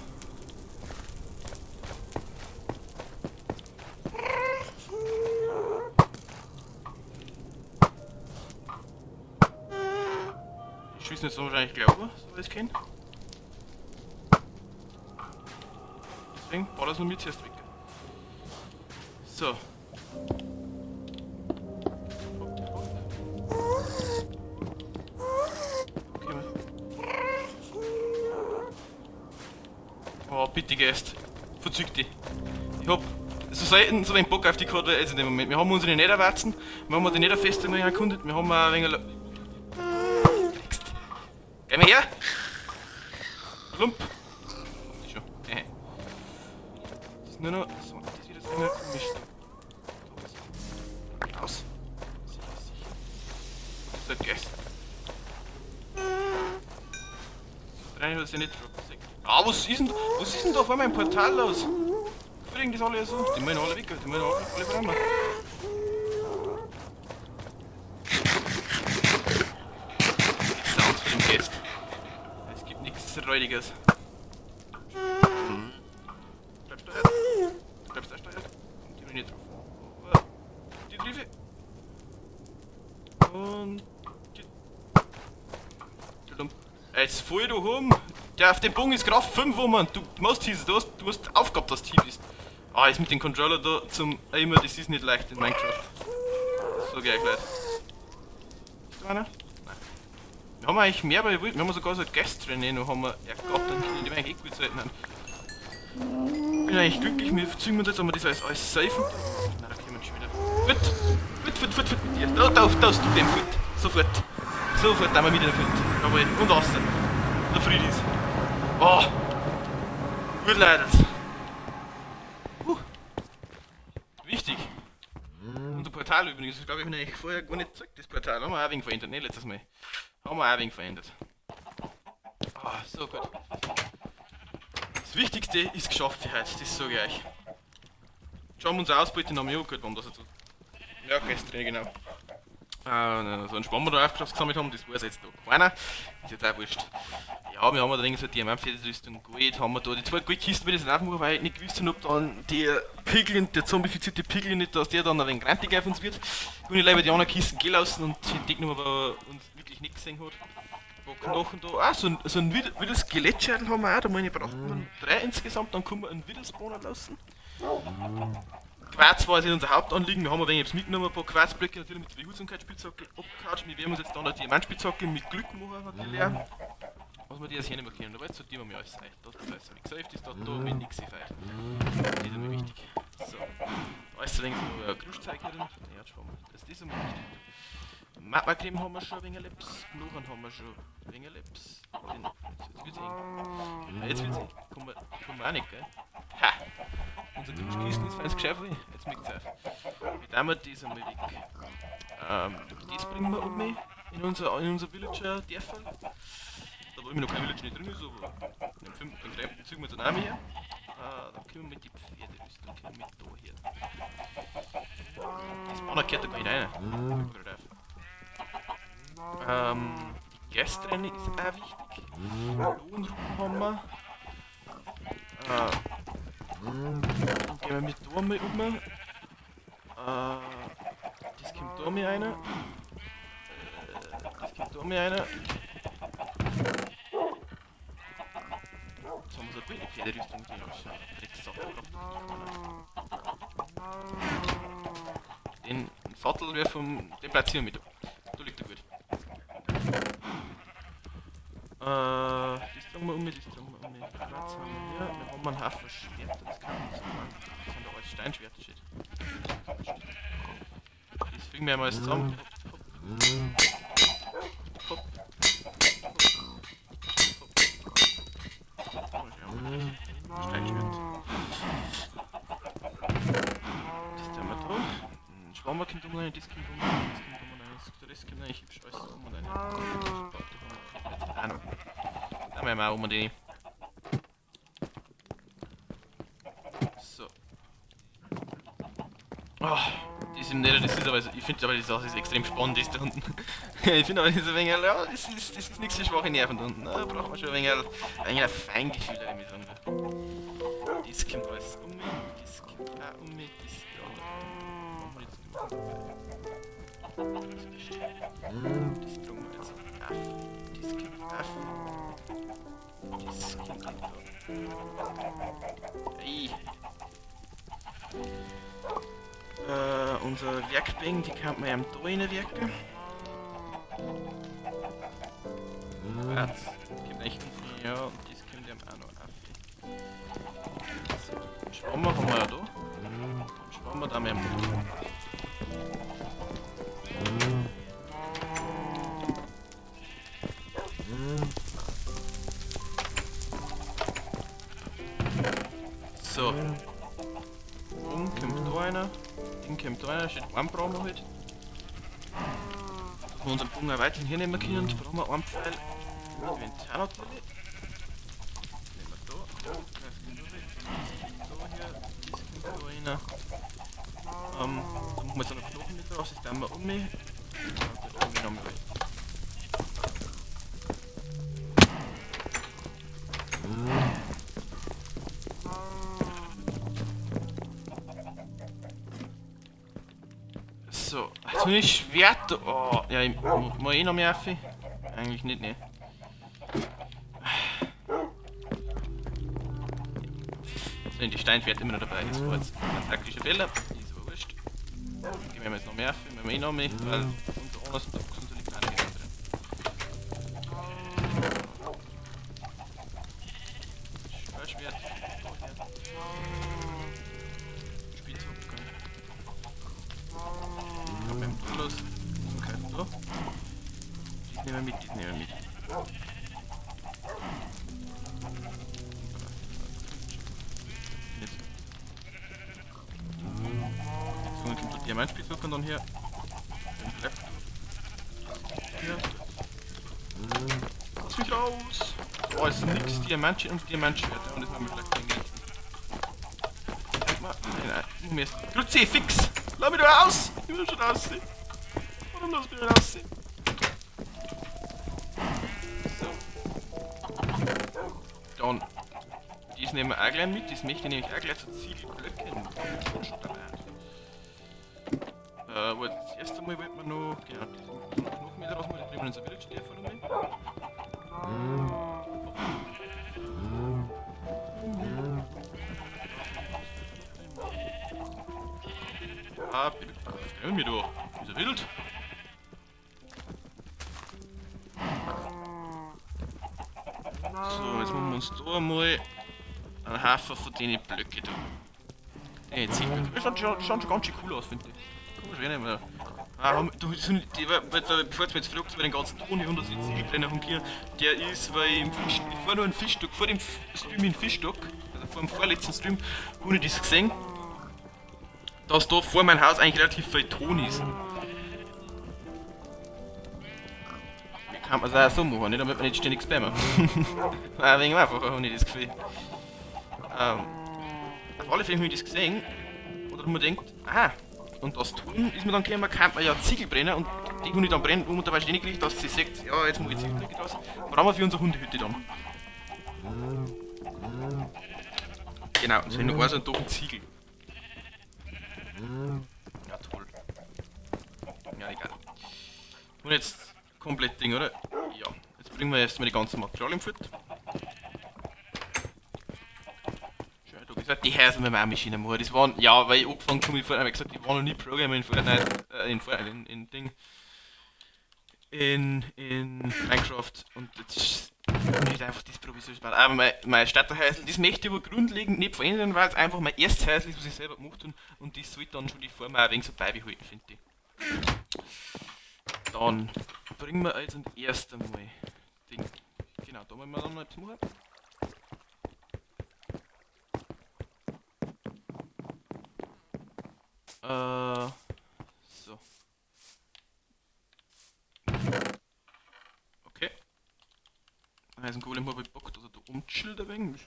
Ich schieße jetzt wahrscheinlich glauben, so wie ich es kenne. Deswegen war das nur mir zuerst weg. So. Hopp, hopp. Okay. Oh, bitte Geist. Verzüg dich. Ich hab so selten so wenig Bock auf die Karte als in dem Moment. Wir haben unsere Netherwarzen, wir haben die Netherfestung noch erkundet, wir haben auch ein wenig. Geh mal her! Lump! Die schon. Das ist nur noch. So, das wird jetzt einmal komisch. Da was. Aus! Sicher, sicher. Das ist ein Geist. So, rein hat es ja nicht drauf. Ah, was ist denn da vor meinem Portal los? Fliegen das alle so? Die wollen alle weg, die wollen alle voran. Die Sounds von dem Geist. Es gibt nichts Räudiges. Bleibst du da? Bleibst du da? Und die bin ich nicht drauf. Die Triefe. Und die. Jetzt voll du rum. Der auf dem Bogen ist Kraft 5 rum. Du musst hieß, du hast Aufgabe, dass du tief bist. Ah, jetzt mit dem Controller da zum Aimer, das ist nicht leicht in Minecraft. Das sag ich euch, Leute. Ist da einer? Nein. Wir haben eigentlich mehr bei Wild. Wir haben sogar so Gäste drin, noch haben wir ergattern können, die wir eigentlich eh gut selten haben. Bin bin eigentlich glücklich, wir ziehen uns jetzt einmal das alles safen. Nein, da kommen wir schon wieder. Fort! Fort, fort, fort, fort mit dir. Da, da, da, du dem fort. Sofort. Sofort einmal mit dem fort. Jawohl. Und raus. Der Fried ist. Oh! Gut, Leute. Wichtig. Unser Portal übrigens, ich glaube, ich habe eigentlich vorher gar nicht gezeigt, das Portal. Haben wir auch ein wenig verändert, ne? Letztes Mal. Haben wir auch ein wenig verändert. Ah, so gut. Das Wichtigste ist geschafft für heute, das sage ich euch. Schauen wir uns Ausbeute noch mal an, gut, warum das jetzt so. Ja, gestern, genau. So einen Schwamm, wir da aufgesammelt haben, das weiß jetzt noch keiner. Ist jetzt auch wurscht. Ja, wir haben da so eine Diamantpferderüstung, Gold, haben wir da. Die zwei Goldkisten will ich jetzt nicht aufmachen, weil ich nicht gewusst habe, ob dann der Piglin, der zombifizierte Piglin nicht, dass der dann ein wenig grantig auf uns wird. Ich will lieber die anderen Kisten gehen lassen und die genommen, aber uns wirklich nicht gesehen hat. Wo Knochen da. Ah, so ein Wither-Skelettschädel haben wir auch, da meine ich, braucht man 3 insgesamt, dann können wir einen Wither-Spawner lassen. Quarz war jetzt unser Hauptanliegen, wir haben ein wenig etwas mitgenommen, ein paar Quarzblöcke natürlich mit der Behutsamkeitsspitzhacke abgehauen. Wir werden uns jetzt dann eine Diamantspitzhacke mit Glück machen natürlich auch. Was wir die jetzt hier nicht mehr kennen, aber jetzt sortieren wir mal alles ein. Das ist alles gesaved, ist da, da mit nichts gefeiert. Das ist immer wichtig. So. Alles ein wenig so Kruschzeug hier drin. Ja, schauen wir. Das ist immer wichtig. Magma-Creme haben wir schon ein wenig Lips, Knochen haben wir schon ein wenig Lips. Jetzt wird's eng. Ja, jetzt wird's eng. Kommen wir auch nicht, gell? Ha! Unser Kruschkisten ist feines Geschäft, jetzt merkt's auf. Wir tun wir das einmal weg. Das bringen wir um in unser Villager Dörferl. Da wo immer noch kein Villager nicht drin ist, aber den fünften ziehen wir jetzt auch her. Dann können wir mit die Pferderüstung, können wir mit da her. Das Banner gehört da gar nicht rein. Die Gäste ist auch wichtig. Lohnruhen haben wir. Dann gehen wir mit da mal um. Das kommt da mal rein. Das kommt da mal rein. Jetzt haben wir so eine gute Pferderüstung, die ausschaut. Drecksattel braucht doch keiner. Den Sattel wäre vom. Den platzieren wir mit da. Da liegt er gut. Das tragen wir um, das tragen wir um. Platz haben wir hier. Wir haben einen Haufen Schwerter, das kann man nicht so machen. Das sind da alles Steinschwerter, shit. Das fügen wir einmal alles zusammen. Hopp, hopp. Hopp, hopp. Hopp. Steinschwert. Das tun wir da. Schwammer kommt um rein, das kommt um rein, das kommt um rein, das kommt rein, hübsch alles um rein. Das jetzt auch noch. Da haben wir auch um die. So. Oh, das im Nether, das ist aber, ich finde aber die Sache ist extrem spannend, das da unten. Ich finde aber das ist ein wenig, ja, das ist nichts für schwache Nerven da unten. Da braucht man schon ein wenig ein Feingefühl, würde ich sagen. Das kommt alles um mich, das kommt auch um mich, das ja. Machen wir jetzt nicht mehr. Das tragen wir jetzt auf. Das kommt auf. Das kommt da. Ei. Unser Werkbank, die kann man ja am da reinwerken. Das kommt eigentlich unten, ja, und das kommt ja auch noch auf. So, Schwammer haben wir ja da. Und Schwammer da wir am. So. Oben kommt da einer. Ding kommt da einer, steht ein brauchen wir halt. Dass wir unseren Bogen auch weiterhin hernehmen können, brauchen wir einen Pfeil. Inventar natürlich. Nehmen wir da. Das kommt da weg. Das kommt da her. Das kommt da rein. Da machen wir jetzt auch noch Knochen mit drauf, das tun wir um. Ja, da tun wir noch mal rein. So, jetzt bin ich Schwert. Oh, ja, ich muss eh noch mehr auf. Eigentlich nicht, ne. Sind die Steinschwerte immer noch dabei. Das war jetzt ein taktischer Fehler. Ist aber wurscht. Gehen wir jetzt noch mehr auf, wir haben eh noch mehr, weil unter anderem sind da unsere kleinen Gänge drin. Schwertschwert. Das nehmen wir mit, das nehmen wir mit. Jetzt. Jetzt kommt der Diamantspitzhacken dann her. Hier. Lass mich raus! Oh, ist nix Diamantschwert und Diamantschwert. Und das machen wir vielleicht nicht. Nein, nein, erst. Kruzifix! Lass mich doch raus! Ich will schon raus. Warum lass mich raus? So. Dann. Das nehmen wir auch gleich mit. Das möchte ich nämlich auch gleich zu Ziegelblöcken. Schon dabei. Wo das erste Mal wollten wir noch. Genau, das noch mehr raus, das bringen wir in unser Village, die Erfahrung mit. Ah, bitte, was mir da? Ist er wild? So, jetzt machen wir uns da mal einen Haufen von den Blöcke da. Die Ziegelblöcke. Das schaut schon ganz schön cool aus, finde ich. Kann man schwer nicht mehr. Ah, du, die, bevor du mir jetzt fragst, bei den ganzen Ton hier unter die Ziegelpläne von hier, der ist, weil im Fisch, ich war nur ein Fischstock, vor dem Stream in Fischstock, also vor dem vorletzten Stream, habe ich das gesehen, dass da vor meinem Haus eigentlich relativ viel Ton ist. Wie kann man es auch so machen, nicht? Damit man nicht ständig spammen. Ein wenig einfacher, habe ich das Gefühl. Auf alle Fälle habe ich das gesehen, oder man denkt, aha, und das Ton ist mir dann gekommen, kann man ja Ziegel brennen und die Hunde dann brennen, wo man dabei ständig kriegt, dass sie sagt, ja, jetzt muss ich Ziegelblöcke draus. Brauchen wir für unsere Hundehütte dann. Genau, und so noch so einen doofen Ziegel. Ja, toll. Ja, egal. Und jetzt komplett Ding, oder? Ja, jetzt bringen wir erstmal die ganzen Materialien fort. Die Häsel mit meiner Maschine machen. Das waren, ja, weil ich angefangen habe mit Fortnite, gesagt, ich war noch nie Programmer in Fortnite, in Ding, in Minecraft und jetzt ist nicht einfach das provisorisch. Aber mein Starterhäusl, das möchte ich aber grundlegend nicht verändern, weil es einfach mein erstes Häusl ist, was ich selber gemacht habe und das sollte dann schon die Form auch ein wenig so beibehalten, finde ich. Dann bringen wir jetzt erst einmal Ding. Genau, da wollen wir dann noch etwas machen. So. Okay. Also ein Golem habe ich Bock, dass er da umchillt ein wenig.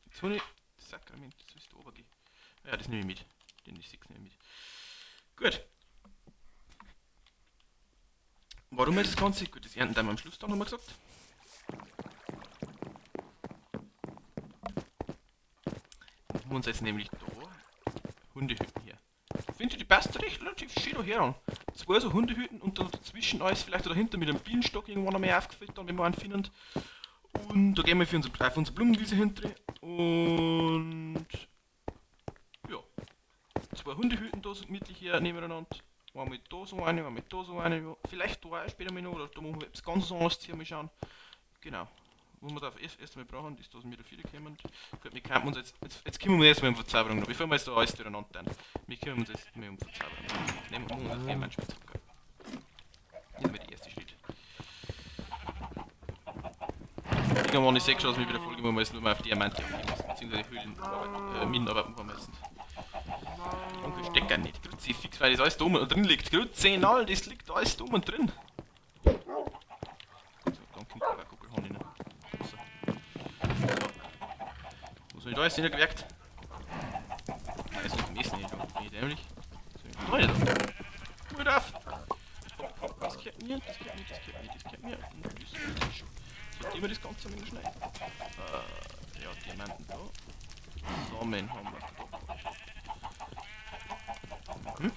Jetzt habe ich. Sakrament, das ist da oben. Ja, das nehme ich mit. Den 6 nehme ich mit. Gut. Warum jetzt das Ganze? Gut, das ernten wir am Schluss dann, haben wir gesagt. Machen wir uns jetzt nämlich da Hundehütten her. Finde ich, die passt recht relativ schön da her an. Zwei so Hundehütten und dann dazwischen alles vielleicht dahinter mit einem Bienenstock irgendwann einmal aufgefüllt, dann, wenn wir einen finden. Und da gehen wir für unsere, auf unsere Blumenwiese hinter. Und ja, zwei Hundehütten da so gemütlich her nebeneinander. Einmal da so eine, einmal da so eine. Vielleicht da auch später mal noch, oder da machen wir etwas ganz anderes hier mal schauen. Genau. Wo wir da erst einmal brauchen, ist, dass wir da wieder kommen. Gut, wir kümmern uns jetzt kümmern wir uns erstmal um Verzauberung noch, bevor wir jetzt da alles durcheinander tun. Wir kümmern uns jetzt mal um Verzauberung. Nehmen wir uns jetzt einen Spitzhacker. Das ist mal der erste Schritt. Irgendwann ist eh schon, dass wir wieder Folge machen müssen, wo wir auf Diamante gehen müssen, beziehungsweise Höhlenarbeit, Minenarbeit machen müssen. Danke, Stecker nicht. Kruzifix, weil das alles da oben drin liegt. Kruzenal, das liegt alles da oben drin. So, dann kommt der Kugelhahn rein. So. Wo soll ich da jetzt hingewerkt? Nein, das ist nicht, bin ich dämlich. So, da rein da. Hol auf! Hopp, hopp, das gehört mir, das gehört mir, das gehört mir, das gehört mir. Und das ist schon. Sortieren wir das Ganze ein wenig schnell. Ja, Diamanten da. Samen haben wir da. Mhm.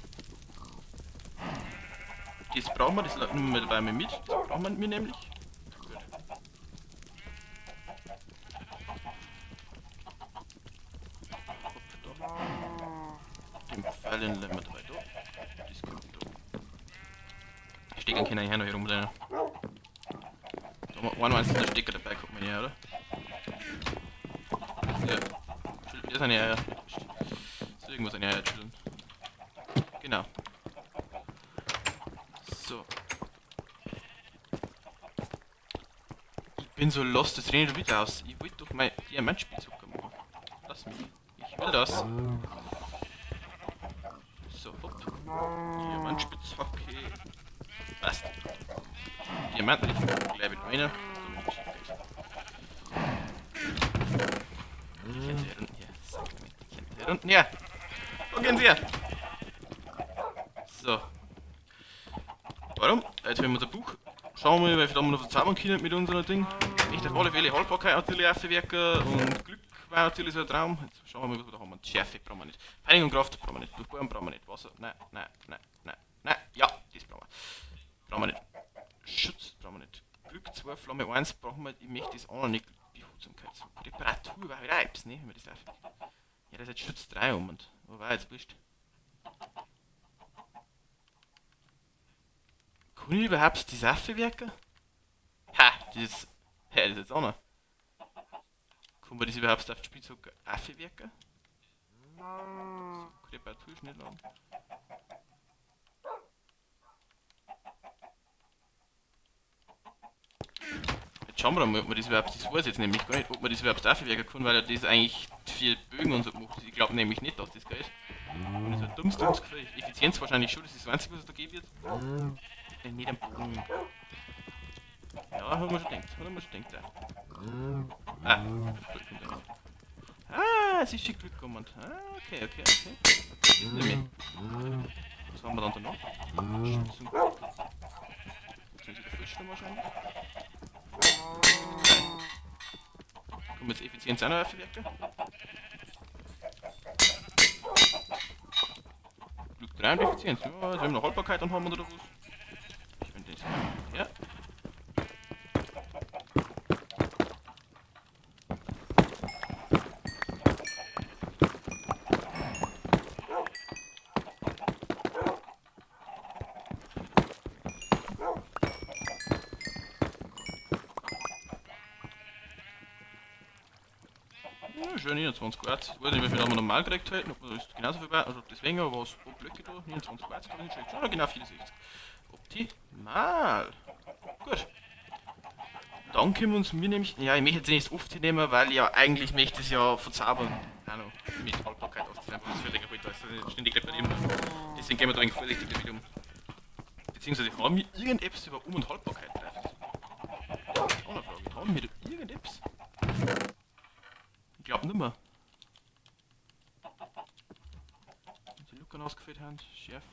Das brauchen wir, das nehmen wir dabei mal mit. Das brauchen wir nämlich. Gut. Hopp, da. Den Pfeil nehmen wir dabei da. Das kommt da. Stecker können hier noch hier rumrennen. Da haben wir einen einzelnen Stecker dabei, kommt man her, oder? Ja. Der ist eine Eier. Ist irgendwas eine Eier chillen. Genau. So. bin so lost, das renne ich wieder aus. Ich wollte doch mein Diamantspielzucker machen. Lass mich. Ich will das. So, hopp. Diamantspitzhacke. Passt. Diamanten gleich mit meiner. Die kennt ihr unten hier. Die kennt ihr unten her. Wo gehen sie her? So. Warum? Jetzt haben wir unser Buch. Schauen wir mal, wie viel wir noch verzaubern können mit unserem Ding. Echt auf alle Fälle Haltbarkeit natürlich aufwerken und Glück war natürlich so ein Traum. Jetzt schauen wir mal, was wir da haben. Schärfe brauchen wir nicht. Peinigung und Kraft brauchen wir nicht. Durchbohren brauchen wir nicht. Wasser, nein, nein, nein, nein, nein. Ja, das brauchen wir. Brauchen wir nicht. Schutz brauchen wir nicht. Glück 2, Flamme 1 brauchen wir. Ich möchte das auch noch nicht. Behutsamkeit. So. Reparatur war wieder etwas, ne? Wenn wir das laufen. Ja, das ist jetzt Schutz 3 um und. Wo war jetzt wurscht? Kann ich überhaupt die Sache wirken? Ha, das ist. Hä, das ist jetzt auch noch. Kann man das überhaupt auf die Spielzeuge wirken? So, Reparatur schnell an. Jetzt schauen wir mal, ob man das überhaupt, das weiß ich jetzt nämlich gar nicht, ob man das überhaupt aufwerken kann, weil er das eigentlich viel Bögen und so macht. Ich glaube nämlich nicht, dass das geht. Und das ist ein dummes, dummes Gefühl. Effizienz wahrscheinlich schon, das ist das Einzige, was es da geben wird. Nicht am Bogen. Ja, haben wir schon gedacht. Haben wir schon gedacht, ja. Ah, Glück kommt eigentlich. Ah, es ist schon Glück gekommen. Ah, okay, okay, okay. Das ist nicht mehr. Was haben wir dann da noch? Schutz und Glück. Das ist wieder frisch wahrscheinlich. Kommen wir jetzt Effizienz auch noch aufwerken? Glück 3 und Effizienz. Ja, jetzt haben wir noch Haltbarkeit, dann haben wir da was. Ich finde das. Ja. Ja, schön 29 Quarz. Ich weiß nicht, wie viel haben wir normal gekriegt hätten, ob das genauso viel war, also ob das weniger war, pro Blöcke da, 29 Quarz, kann ich nicht schlecht. Schon genau 64. Optimal. Gut. Dann können wir uns mir nämlich, ja, ich möchte jetzt nicht oft hinnehmen, weil ja eigentlich möchte ich es ja verzaubern. Auch noch mit Haltbarkeit aus, das ist einfach das völlig heute, also ständig reparieren. Deswegen gehen wir da eigentlich vorsichtig damit um. Beziehungsweise haben wir irgendetwas über Um- und Haltbarkeit drauf? Das ist auch eine Frage. Haben wir da irgendetwas? Ich glaub nimmer. Die Luken ausgefüllt haben, Schärfe,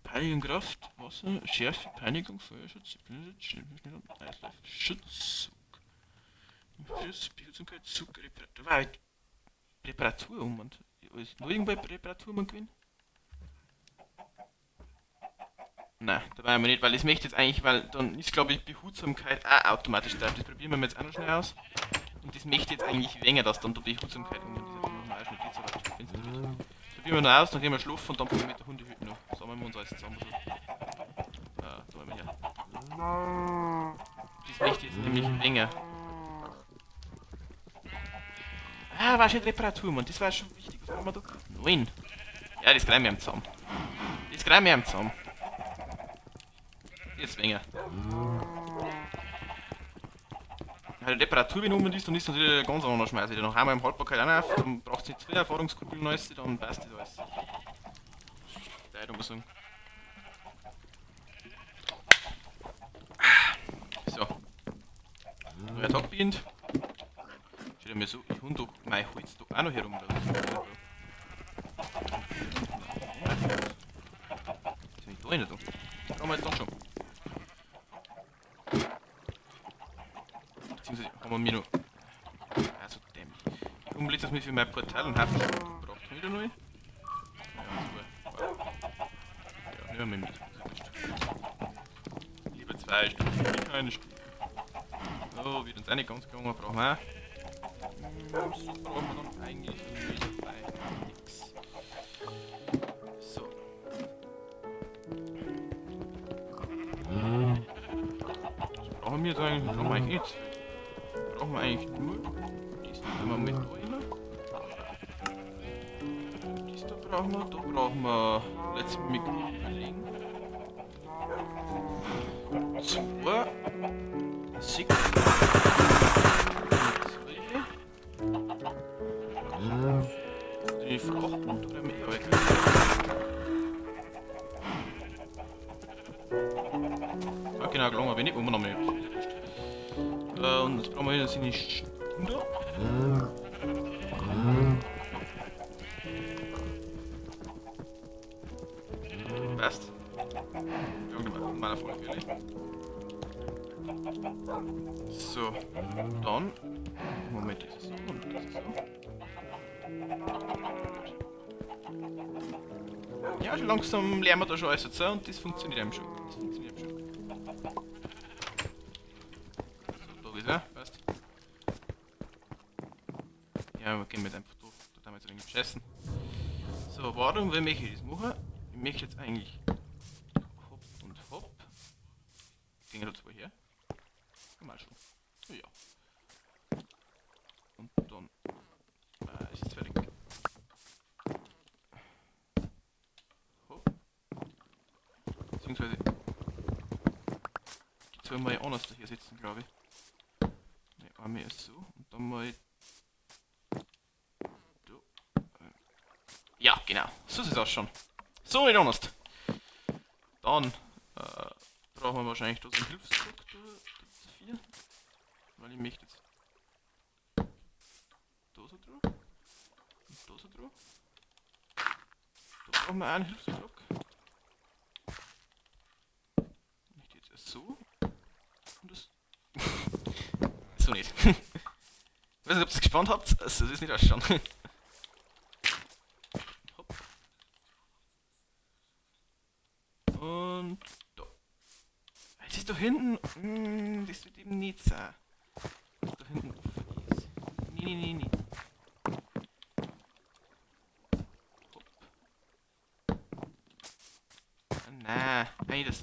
Peinigung, Kraft, Wasser, Schärfe, Peinigung, Feuerschutz, Eislauf, Schutz, Schutz, Behutsamkeit, Zug, Reparatur. War Reparatur um und ist nur irgendwo Reparatur um gewinnen? Nein, da war ich mir nicht, weil ich möchte jetzt eigentlich, weil dann ist glaube ich Behutsamkeit auch automatisch drauf. Das probieren wir jetzt auch noch schnell aus. Und das möchte jetzt eigentlich weniger, dass dann die Behutsamkeit um und das ist noch nicht so weit. Das probieren wir noch aus, dann gehen wir schlafen und dann probieren wir mit der Hundehütte noch. Sammeln wir uns alles zusammen. So. Da wollen wir her. Das möchte jetzt nämlich weniger. Ah, war schon Reparatur, Mann. Das war schon wichtig. Was machen wir da? 9. Ja, das kriegen wir am zusammen. Das kriegen wir am zusammen. Jetzt weniger. Wenn die Reparatur genommen ist, dann ist natürlich ein ganz anderer Schmeiß wieder. Dann haben wir im Haltbarkeit auch noch auf, dann braucht es nicht zu viel Erfahrungskugeln und alles, dann passt das alles. Da muss ich sagen. So. Neuer Tag beginnt. Steht mir so, ich hund doch mein Holz da auch noch herum. Was ist denn da rein da? Das haben wir jetzt dann schon. Beziehungsweise haben wir mir noch. Also dämlich. Ich habe letztens für mein Portal einen Haufen Schrott gebraucht. Hab ich da noch? Ja, zwei. Ja, nehmen wir mit. Lieber 2 Stufen, nicht eine Stufe. So, wird uns auch nicht ganz gegangen, brauchen wir auch. So brauchen wir dann eigentlich nicht bei nix. So. Was brauchen wir jetzt eigentlich? Brauchen wir eigentlich nichts. Brauchen wir eigentlich nur. Das nehmen wir mit da rein. Das da brauchen wir. Da brauchen wir. Let's mich überlegen. 2. 6. Die flachen und da mehr weg. Ja, genau, gelangen wir nicht, wo wir noch mehr. Und jetzt brauchen wir wieder seine Stunde. Passt. Meiner Folge. So, dann. Moment, das ist so und das ist so. Ja, schon langsam lernen wir da schon alles zu und das funktioniert eben schon. Das funktioniert eben schon. So, da ist er, passt. Ja, wir gehen jetzt einfach durch. Da haben wir jetzt ein wenig beschissen. So, warum will ich das machen? Ich möchte jetzt eigentlich hopp und hopp. Gehen da zwei her. Mal schon. Ja. Und dann ist es fertig. Hopp. Beziehungsweise die zwei mal anders da hier sitzen, glaube ich. Ne, einmal erst so und dann mal da. Ja, genau. So sieht es aus schon. So nicht anders. Dann brauchen wir wahrscheinlich da so einen Hilfsdruck dafür. Weil ich möchte jetzt da so drauf und da so drauf. Da brauchen wir auch einen Hilfsblock. Ich möchte jetzt erst so und das. So nicht. Ich weiß nicht, ob ihr es gespannt habt. Also, das ist nicht ausschauen. Hopp. Und da. Es ist da hinten. Das wird eben nicht sein. Was da hinten offen ist. Nee, nee, nee, nee. Hopp. Ah, nein, nein, das.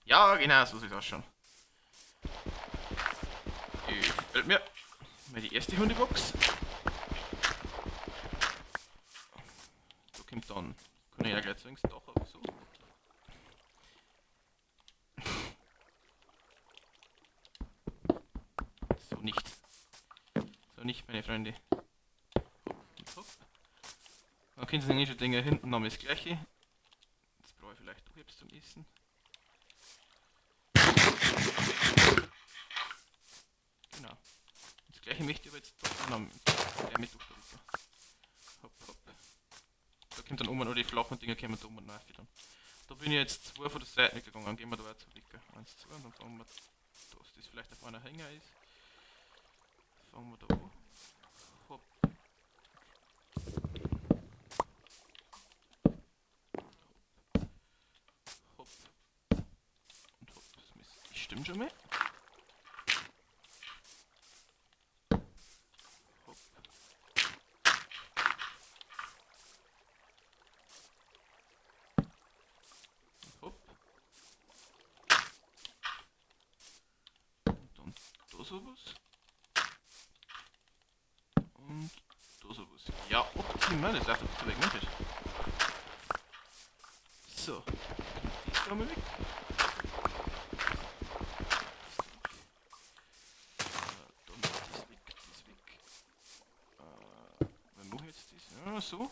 Ja, genau, so sieht das schon. Gefällt mir. Mal die erste Hundebox. Da kommt dann. Kann ich ja gleich zu Dach aber so. So nicht. So nicht, meine Freunde. Hopp und hopp. Dann können Sie sich schon denken, hinten haben wir das gleiche. Jetzt brauche ich vielleicht doch etwas zum Essen. Genau. Das gleiche möchte ich aber jetzt doch noch der mit durch darüber. Hopp, hopp. Da kommt dann oben noch die flachen Dinger, kommen da oben noch dann. Da bin ich jetzt zwei von der Seite weggegangen, dann gehen wir da auch zu weg. 1, 2 und dann fangen wir, dass das vielleicht auf einer Hänger ist. Fangen wir da an. Hopp. Hopp. Hopp. Und hopp. Das stimmt schon mal. Hopp. Hopp. Und dann da sowas. Und da sowas. Ja, optimal, das läuft ein bisschen weg, ne? So. Das da mal weg. Dann das weg, das weg. Wann mache ich jetzt das? Ja, so.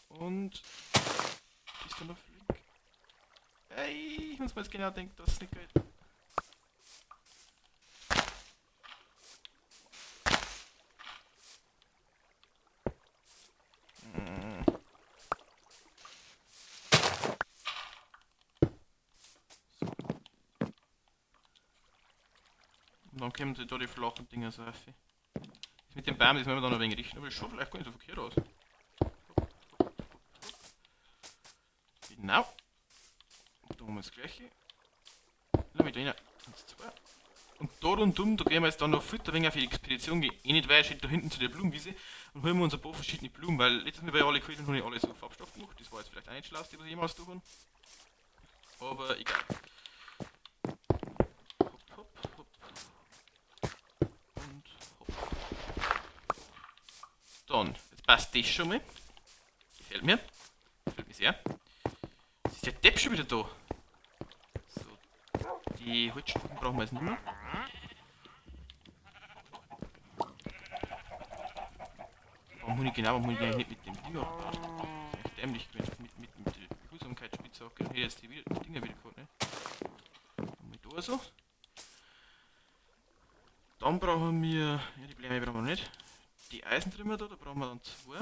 Und das dann noch weg. Ey, ich muss mir jetzt genau denken, dass es nicht geht. Und dann kommen da die flachen Dinger so auf. Das mit dem Baum, das müssen wir dann ein wenig richten, aber das schaut vielleicht gar nicht so verkehrt aus. Hopp, hopp, hopp, hopp. Genau. Und da haben wir das gleiche. Lass mich da rein. 1, 2. Und da rundum, da gehen wir jetzt dann noch Futter ein wenig auf die Expedition, gehen eh nicht weit, steht da hinten zu der Blumenwiese und holen wir uns ein paar verschiedene Blumen, weil letztes Mal bei alle geholt und habe ich alle so Farbstoff gemacht. Das war jetzt vielleicht auch nicht schlau, was ich jemals tun. Aber egal. Hopp, hopp, hopp. Und hopp. Dann, jetzt passt das schon mal. Gefällt mir. Gefällt mir sehr. Ist der Depp schon wieder da? So. Die Holzstufen brauchen wir jetzt nicht mehr. Warum hab ich genau, warum hab ich eigentlich nicht mit dem Ding abgebaut? Das ist echt dämlich gewesen. Mit der Behutsamkeitsspitzhacke. Dann hätte ich jetzt die Dinger wieder gehabt, ne? Mal da so. Dann brauchen wir. Ja, die Bläme brauchen wir nicht. Die Eisentrimmer da, da brauchen wir dann zwei.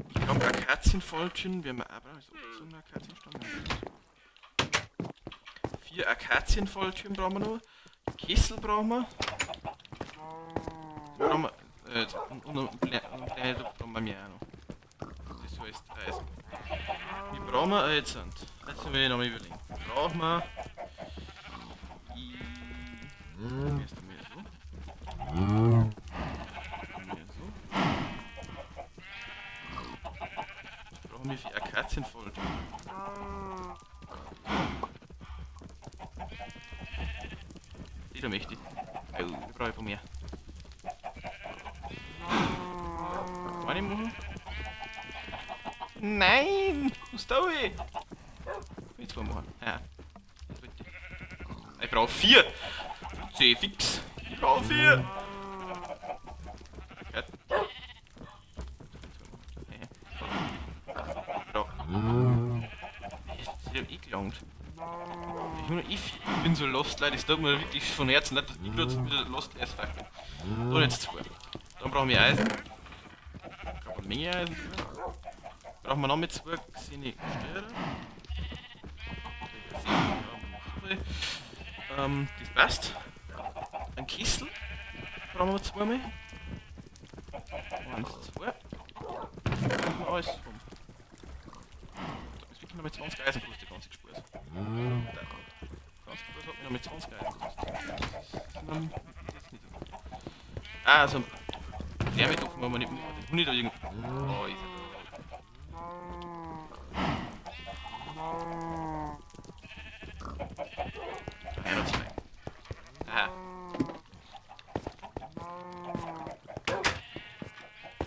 Ich glaube, Akazienfalltüren werden wir auch brauchen. Ist so eine Akazienstamm? 4 Akazienfalltüren brauchen wir noch. Kessel brauchen wir. Brauchen wir und einen kleinen Topf brauchen wir mehr auch noch. Das heißt Eisen. Wie brauchen wir jetzt? Jetzt müssen wir noch mal überlegen. Brauchen wir. Erst einmal so. Mehr so. Was brauchen wir für Akazienfalltüren? Die da möchte ich. Oh, die brauche ich von mir. Kann ich machen? Nein! Was tue ich? Ich will zwei machen. Ja. Das wollte ich. Ich brauche 4! C fix! Ich brauche 4! Ja. Das ist ja eh gelangt. Ich bin so lost, Leute, es tut mir wirklich von Herzen leid, dass ich gerade wieder lost as fuck bin. So, jetzt 2. Dann brauchen wir Eisen. Ich brauche eine Menge Eisen. Brauchen wir noch mit 2 gesehene Stähle. Das passt. Ein Kessel brauchen wir zweimal. 1, 2. Dann haben wir alles rum. Da ist wirklich noch mit 20 Eisen gekostet, die ganze Gespuss. Da. 20 Gespuss hat mir noch mit 20 Eisen gekostet. Das ist nicht so. Ah, so ein Wärmetopf machen wir nicht mit. Den Hund da irgendwo. Oh, ist er da. 3 und 2. Aha.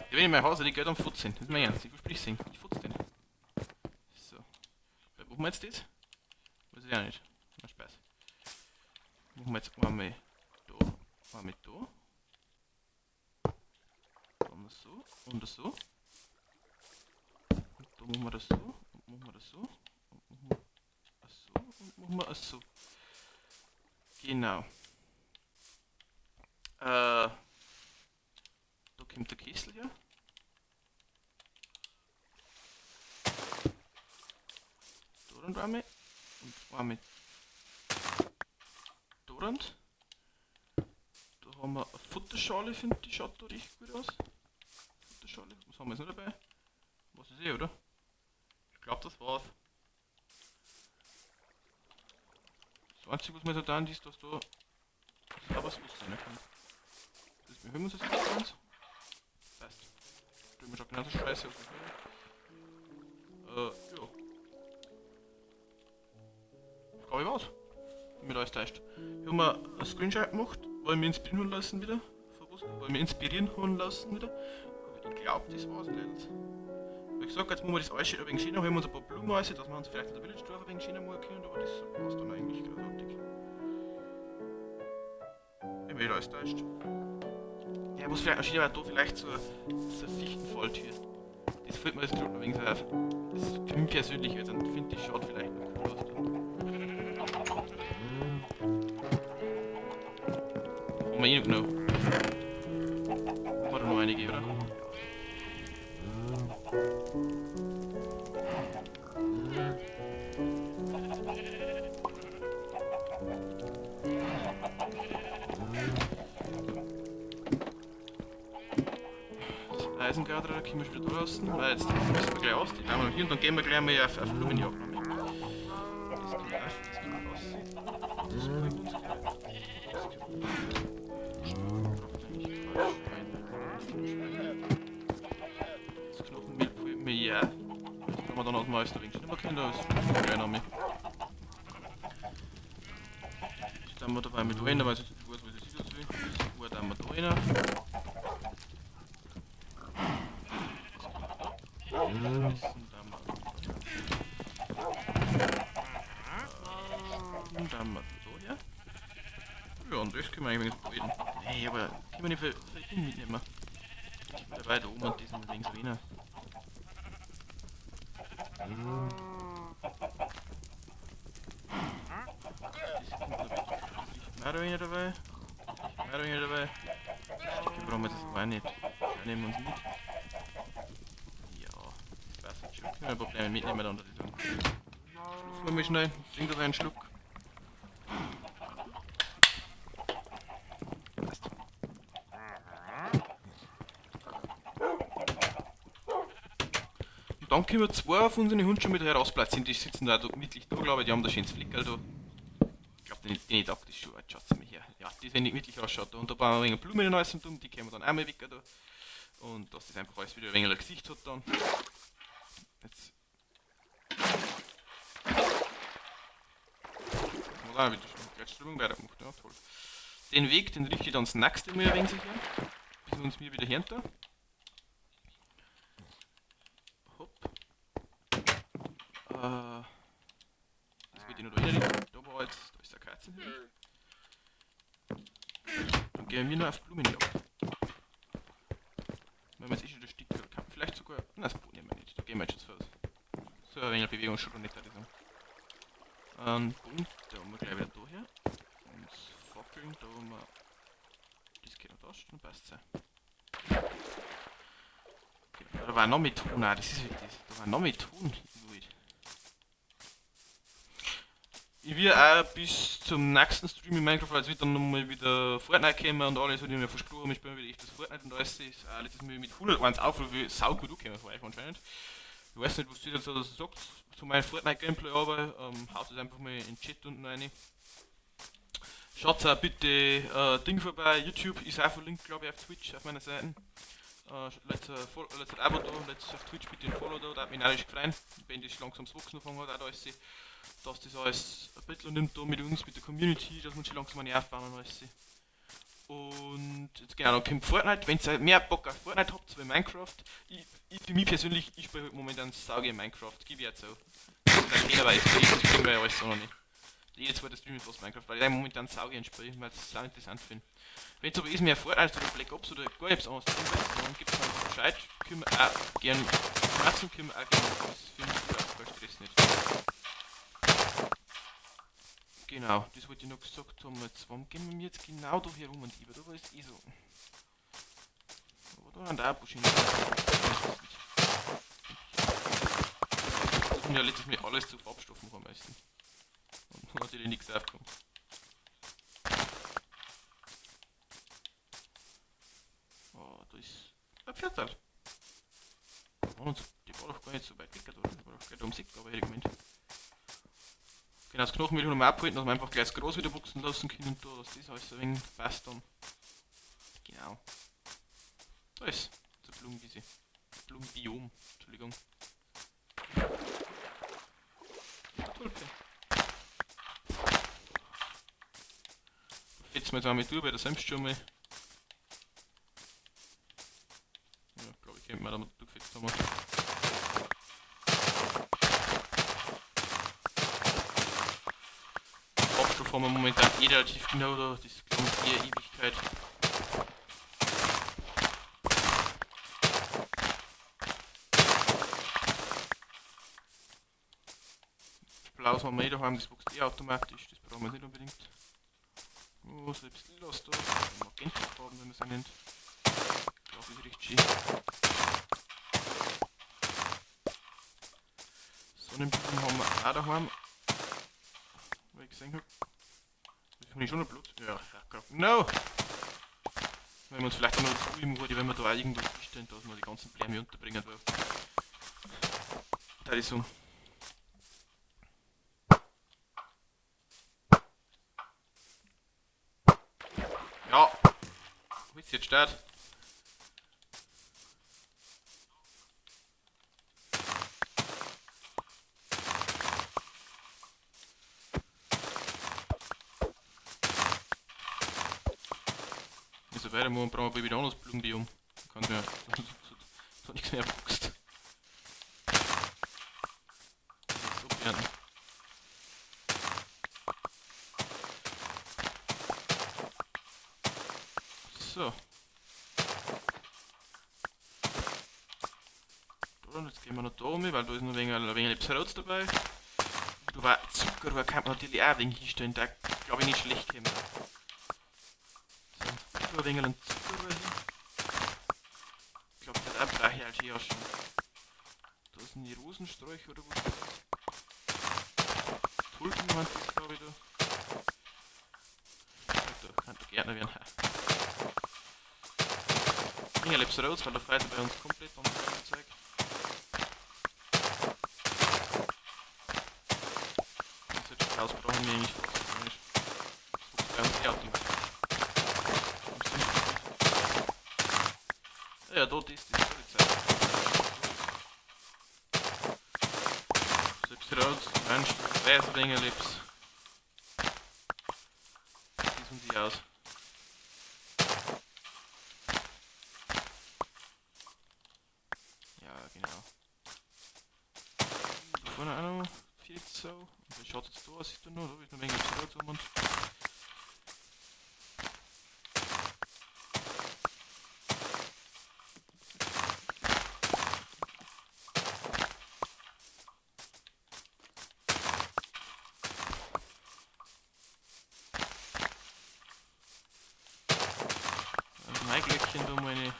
Ja, wenn ich mein Haus, die Geld am Futz sind. Das ist mein Ernst. Ich versprich es. Ich futz den. So. Wo machen wir jetzt das? Weiß ich auch nicht. Na Spaß. Machen wir jetzt einmal da, einmal da. Dann so und so. Und da machen wir das so und machen wir das so und machen wir das so und machen wir das so. Genau. Da kommt der Kessel her. Da dann einmal und einmal da dann. Da haben wir eine Futterschale, finde ich, schaut da recht gut aus. Futterschale, was haben wir jetzt noch dabei? Was ist eh, oder? Ich glaube, das war's. Das Einzige, was mir da tun, ist, dass da was los sein kann. Das wir hören uns jetzt nicht ganz. Passt. Drüben schaut genauso scheiße aus. Ja. Ich glaube, ich war's. Wenn mir alles täuscht. Ich habe mir einen Screenshot gemacht, weil ich mich inspirieren lassen wieder. Weil mich inspirieren haben lassen wieder. Aber ich glaube, das war's nicht. Wie gesagt, jetzt machen wir das alles ein wenig schöner, holen wir uns ein paar Blumen raus, dass wir uns vielleicht in der Village Dorf ein wenig schöner machen können, aber das war's dann eigentlich großartig. Wenn mich alles täuscht. Ja, was vielleicht noch schöner wäre, da vielleicht so eine Fichtenfalltür. Das fällt mir jetzt gerade noch ein wenig so auf. Das ist für mich persönlich, also finde ich, schaut vielleicht noch cool aus. Haben wir eh noch genug. Haben wir da noch einige, oder? Eisengaderer können wir schon wieder da lassen. Weil jetzt müssen wir gleich aus. Die wir hier und dann gehen wir gleich mal auf Blumenjagd. Das kommt auf, das kommt raus. Das bringt uns gleich. Das kommt. Das Knochenmehl fällt mir ja. Das brauchen wir dann auch mal alles ein wenig schneller können, da ist schon gleich noch mehr. Das tun wir dabei mit rein, weil es jetzt nicht weiß, was ich dazu will. Das tun wir da rein. Das Und das können wir eigentlich probieren. Nee, aber können wir nicht für Ding mitnehmen. Ich bin dabei da oben und diesen wegen so wenig. Das kommt noch mehr oder weniger dabei. Mehr oder weniger dabei. Stücke brauchen wir das auch nicht. Die nehmen wir uns mit. Ja, das passt schon. Können wir ein paar Probleme mitnehmen dann, würde ich sagen. Schlupfen wir mal schnell. Trink doch einen Schluck. Passt. Und dann können wir zwei von unseren Hunden schon mit herausplatzieren. Die sitzen da gemütlich da, glaube ich. Die haben da schönes Flickerl da. Ich glaube, den taugt das schon. Jetzt schaut's mal her. Ja, das, wenn die gemütlich ausschaut. Da. Und da bauen wir ein wenig Blumen in alles und um. Die können wir dann auch mal weg da. Und dass das einfach alles wieder ein wenig ein Gesicht hat dann. Jetzt. Haben wir auch wieder schon gleich Strömung weitergemacht. Ja, toll. Den Weg, den richte ich dann das nächste Mal ein wenig sicher. Bis wir uns mir wieder hören da. Hopp. Das wird ich noch da reinrichten. Da war jetzt, da ist der Katzenhügel. Dann gehen wir noch auf Blumenjagd. Wenn wir jetzt eh schon das Stück kann, vielleicht sogar. Nein, das Boot nehmen wir nicht. Da gehen wir jetzt schon zu. So ein wenig Bewegung schon nicht, würde ich sagen. Und da haben wir gleich wieder da her. Und Fackeln, da haben wir. Das geht noch da, dann passt's ja. Genau, da war noch mit Ton, nein, das ist halt das. Da war noch mit Ton im Wald. Ich will auch bis zum nächsten Stream in Minecraft, weil es wird dann nochmal wieder Fortnite kommen und alles, was ich mir versprochen habe, ich spiele wieder echtes Fortnite und alles. Das ist auch letztes Mal mit 101 Aufrufe saugut angekommen von euch anscheinend. Ich weiß nicht, was ihr dazu sagt zu meinem Fortnite-Gameplay, aber haut es einfach mal in den Chat unten rein. Schaut auch bitte Ding vorbei, YouTube ist auch verlinkt, glaube ich, auf Twitch, auf meiner Seite. Lasst ein Abo da, lasst auf Twitch bitte ein Follow da, da hat mich narrisch gefreut, wenn das langsam zu wachsen angefangen hat, auch da alles, dass das alles ein bisschen nimmt da mit uns, mit der Community, dass wir uns schon langsam eine aufbauen und alles. Und jetzt genau, dann kommt Fortnite, wenn ihr mehr Bock auf Fortnite habt, wie Minecraft, ich für mich persönlich, ich spiele halt momentan sauge Minecraft, gebe ich jetzt so. Das keiner weiß, das spielen wir ja alles so noch nicht. Jede zweite Stream ist fast Minecraft, weil ich momentan sauge ein Spiel, weil ich es sau interessant finde. Wenn es aber ist mehr Fortnite oder Black Ops oder gar nichts anderes tun willst, dann gibt's einfach Bescheid, können wir auch gern schmerzen, können wir auch gern was finden, überhaupt kein Stress nicht. Genau, das wollte ich noch gesagt haben. Jetzt, warum gehen wir jetzt genau da hier rum und über? Da war es eh so. Aber da sind auch ein paar schöne Sachen. Das sind ja letztes Mal alles zu Farbstoffen am meisten. Und natürlich nichts aufkommt. Oh, da ist ein Pferdteil. Und die war doch gar nicht so weit weg, oder? Die war doch gleich da ums Eck, aber hätte ich gemeint. Genau, das Knochenmehl noch mal abhalten, dass wir einfach gleich das Gras wieder wachsen lassen können und da, dass das alles ein wenig passt dann. Genau. Da ist die Blumenwiese. Blumenbiom, Entschuldigung. Tulpe. Fetzen wir jetzt einmal durch, weil das selbst schon mal. Ja, glaube ich, könnte man damit durchgefetzt haben. Farbstoff haben wir momentan eh relativ genau da, das klingt eher Ewigkeit. Das Blaues haben wir eh daheim, das wächst eh automatisch, das brauchen wir nicht unbedingt. Oh, so ein bisschen lila da, Magentafarben, wenn man es auch nennt. Ich glaube, das ist recht schön. Sonnenblumen haben wir auch daheim. Wo ich gesehen hab. Das habe ich schon noch Blut. Ja, ja, grad. No! Wenn wir uns vielleicht auch noch dazu üben, wenn wir da auch irgendwo stehen, dass wir die ganzen Blämme unterbringen, weil. Da ist so. Ja! Wo ist jetzt Start? So weiter, brauchen wir wieder anderes Blumenbiom. Kann ja so nichts mehr wächst. So werden. So. Und jetzt gehen wir noch da um, weil da ist noch ein wenig etwas Rotes dabei. Da war Zuckerrohr, kann man natürlich auch ein wenig hinstellen, da glaube ich nicht schlecht käme. So, ein wenig ein Zuckerrohr hin. Ich glaube, der hat auch brachial halt hier schon. Da sind die Rosensträuche oder was das ist. Tulpen waren das, glaube ich, da. Da könnte Gärtner werden. Ich erlebe Rotes, weil der Freitag bei uns komplett am Zeug. Haus brauchen wir eigentlich fast nicht. Das bei uns fertig. Ja, dort ist die Polizei. Selbst raus, Mensch, weiß Dinge lebst. Die sind sie aus. Ja, genau. Da vorne auch noch 14. Und wie schaut jetzt da aus? Sieht da noch, da ist noch ein wenig Zeit und. Mein Glöckchen da meine. Das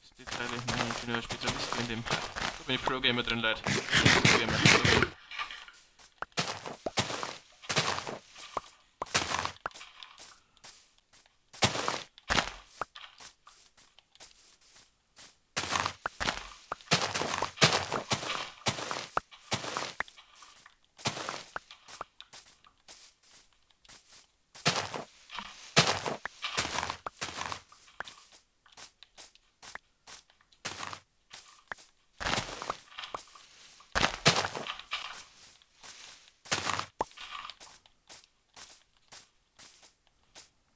ist die Teile. Nein, ich bin ja Spezialist in dem. Da bin ich Pro-Gamer drin, Leute. Pro-Gamer.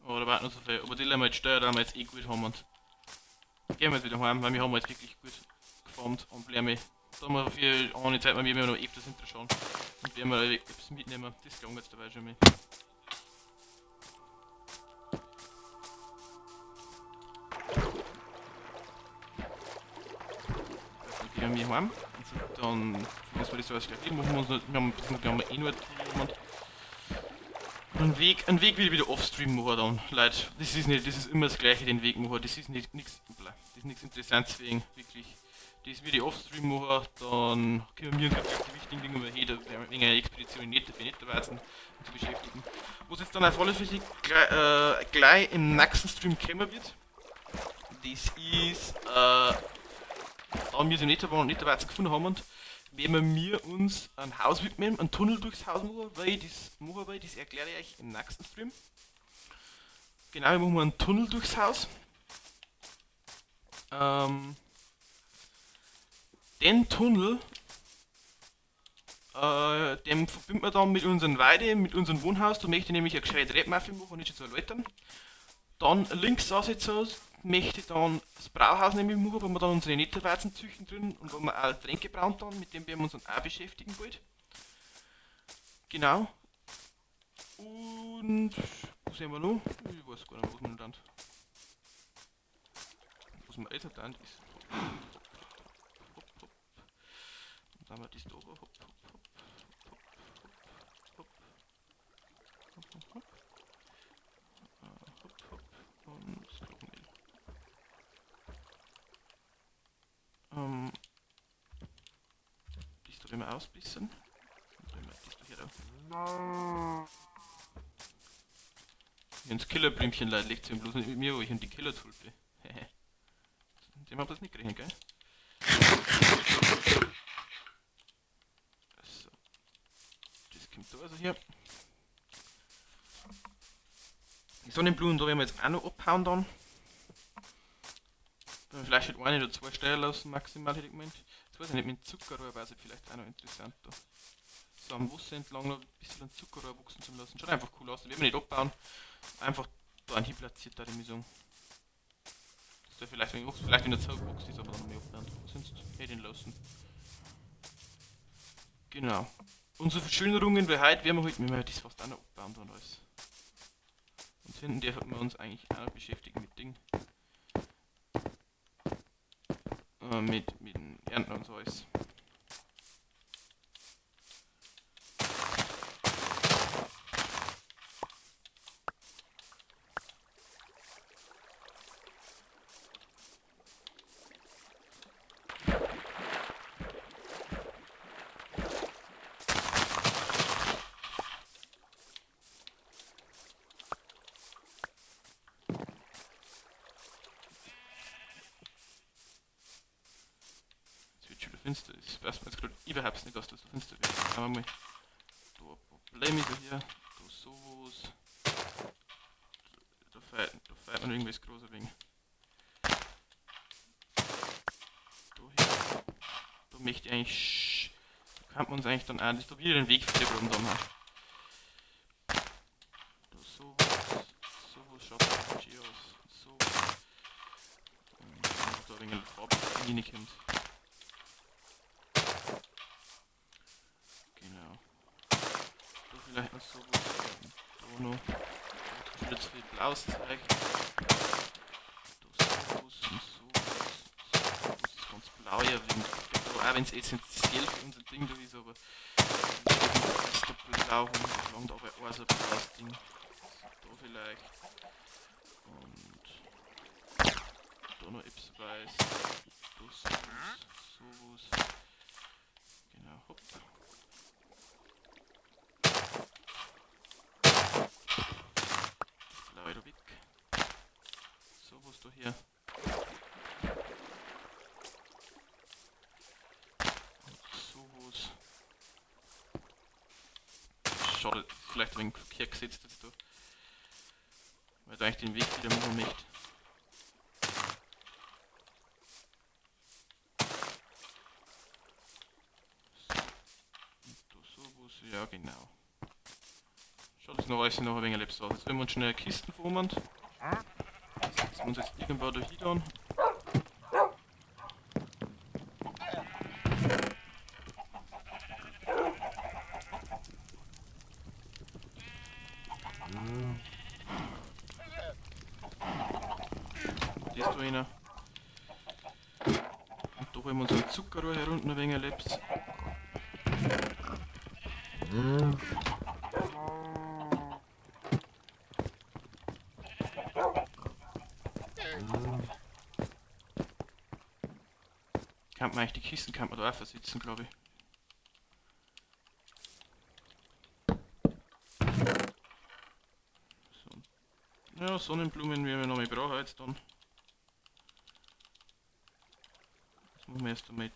Oh, da war noch so viel. Aber die wir jetzt steuern, da wir jetzt eh gut haben und gehen wir jetzt wieder heim, weil wir haben jetzt wirklich gut geformt und bleiben. Da haben wir für eine Zeit, weil wir noch öfters hinterschauen und werden wir etwas mitnehmen. Das klang jetzt dabei schon mal. Dann gehen wir heim und dann müssen wir das alles gleich machen. Wir uns noch, wir haben ein bisschen, wir haben eh nur jemand. Ein Weg will ich wieder off-stream machen dann, Leute. Das ist nicht, das ist immer das Gleiche, den Weg machen. Das ist nicht nix, das ist nichts Interessantes wegen, wirklich. Das will ich off-stream machen, dann können wir uns wirklich die wichtigen Dinge mal hin, wegen einer Expedition nicht dabei sind, um zu beschäftigen. Was jetzt dann auf alle Fälle gleich im nächsten Stream kommen wird, das ist, da wir sie nicht dabei und nicht dabei gefunden haben, und werden wir uns ein Haus widmen, einen Tunnel durchs Haus machen, weil ich das machen will, das erkläre ich euch im nächsten Stream. Genau, wir machen einen Tunnel durchs Haus. Den Tunnel, den verbinden wir dann mit unseren Weide, mit unserem Wohnhaus. Da möchte ich nämlich eine gescheite Treppe machen und nicht so erläutern. Dann links aus möchte ich dann das Brauhaus nämlich machen, wo wir dann unsere Netherweizen züchten drin und wo wir auch Tränke brauen dann, mit dem werden wir uns dann auch beschäftigen bald. Genau. Und wo sind wir noch? Ich weiß gar nicht, was wir noch dann. Was wir jetzt noch dann ist. Hopp, hopp, hopp. Und dann haben wir das da oben. Hopp, hopp, hopp, hopp, hopp, hopp, hopp, hopp, hopp, hopp, hopp. Und das Knochenmehl. Das da werden wir ausbissen. Und dann das da hier rauf. Hier ins Killerblümchen, Leute, legt sich bloß nicht mit mir, wo ich in die Killertulpe. Dem habt ihr das nicht gerechnet, gell? So. Das kommt da also hier. Die Sonnenblumen, da werden wir jetzt auch noch abhauen dann. Dann vielleicht halt eine oder zwei Steuer lassen, maximal hätte ich gemeint. Jetzt weiß ich nicht, mit dem Zuckerrohr wäre es vielleicht auch noch interessanter. So am Wasser entlang noch ein bisschen Zuckerrohr wachsen zu lassen. Schaut einfach cool aus, das werden wir nicht abbauen. Einfach da ein hin platziert, da die Mischung. Das wäre vielleicht, wenn der Zug wächst, ist aber dann noch mehr abbauen. Sonst hätte ich ihn lassen. Genau. Unsere Verschönerungen wie heute werden wir heute, wir das fast auch noch abbauen dann alles. Und finden, dürfen wir uns eigentlich auch noch beschäftigen mit Ding. Mit dem Ernten und so alles. Finster ist. Weiß man jetzt gerade überhaupt nicht, dass das so finster wird. Aber mal da ein Probleme da hier, da sowas. Da fehlt man irgendwas groß ein wenig. Da hier. Da möchte ich eigentlich. Da kann man uns eigentlich dann auch. Das da wieder den Weg für die Proben dann haben. Da sowas. Sowas schaut schön aus. So. Und da ein wenig Farbe reinkommt. Vielleicht noch so was. Da noch. Da ist viel blaues Zeug. Da sowas und sowas. Das ist ganz blau ja, wegen, auch wenn es essentiell für unser Ding da ist, aber das ist da blau und da aber auch so ein blaues Ding. Da vielleicht. Und da noch etwas weiß. Da sowas, sowas. Genau, hopp. Weg. So was da hier. Und sowas. Schade, vielleicht ein wenig verkehrt gesetzt jetzt da. Weil da eigentlich den Weg wieder machen möchte. So. Und da sowas, ja genau. Schaut jetzt noch alles noch ein wenig erlebt aus. Jetzt werden wir uns schnell Kisten formen. Setzen wir uns jetzt irgendwo da hin. Das da rein. Und da holen wir uns einen Zuckerrohr herunter ein wenig erlebt. Kann man eigentlich die Kisten kann man da auch versitzen, glaube ich. So. Ja, Sonnenblumen werden wir noch mal brauchen jetzt dann. Das machen wir erst einmal.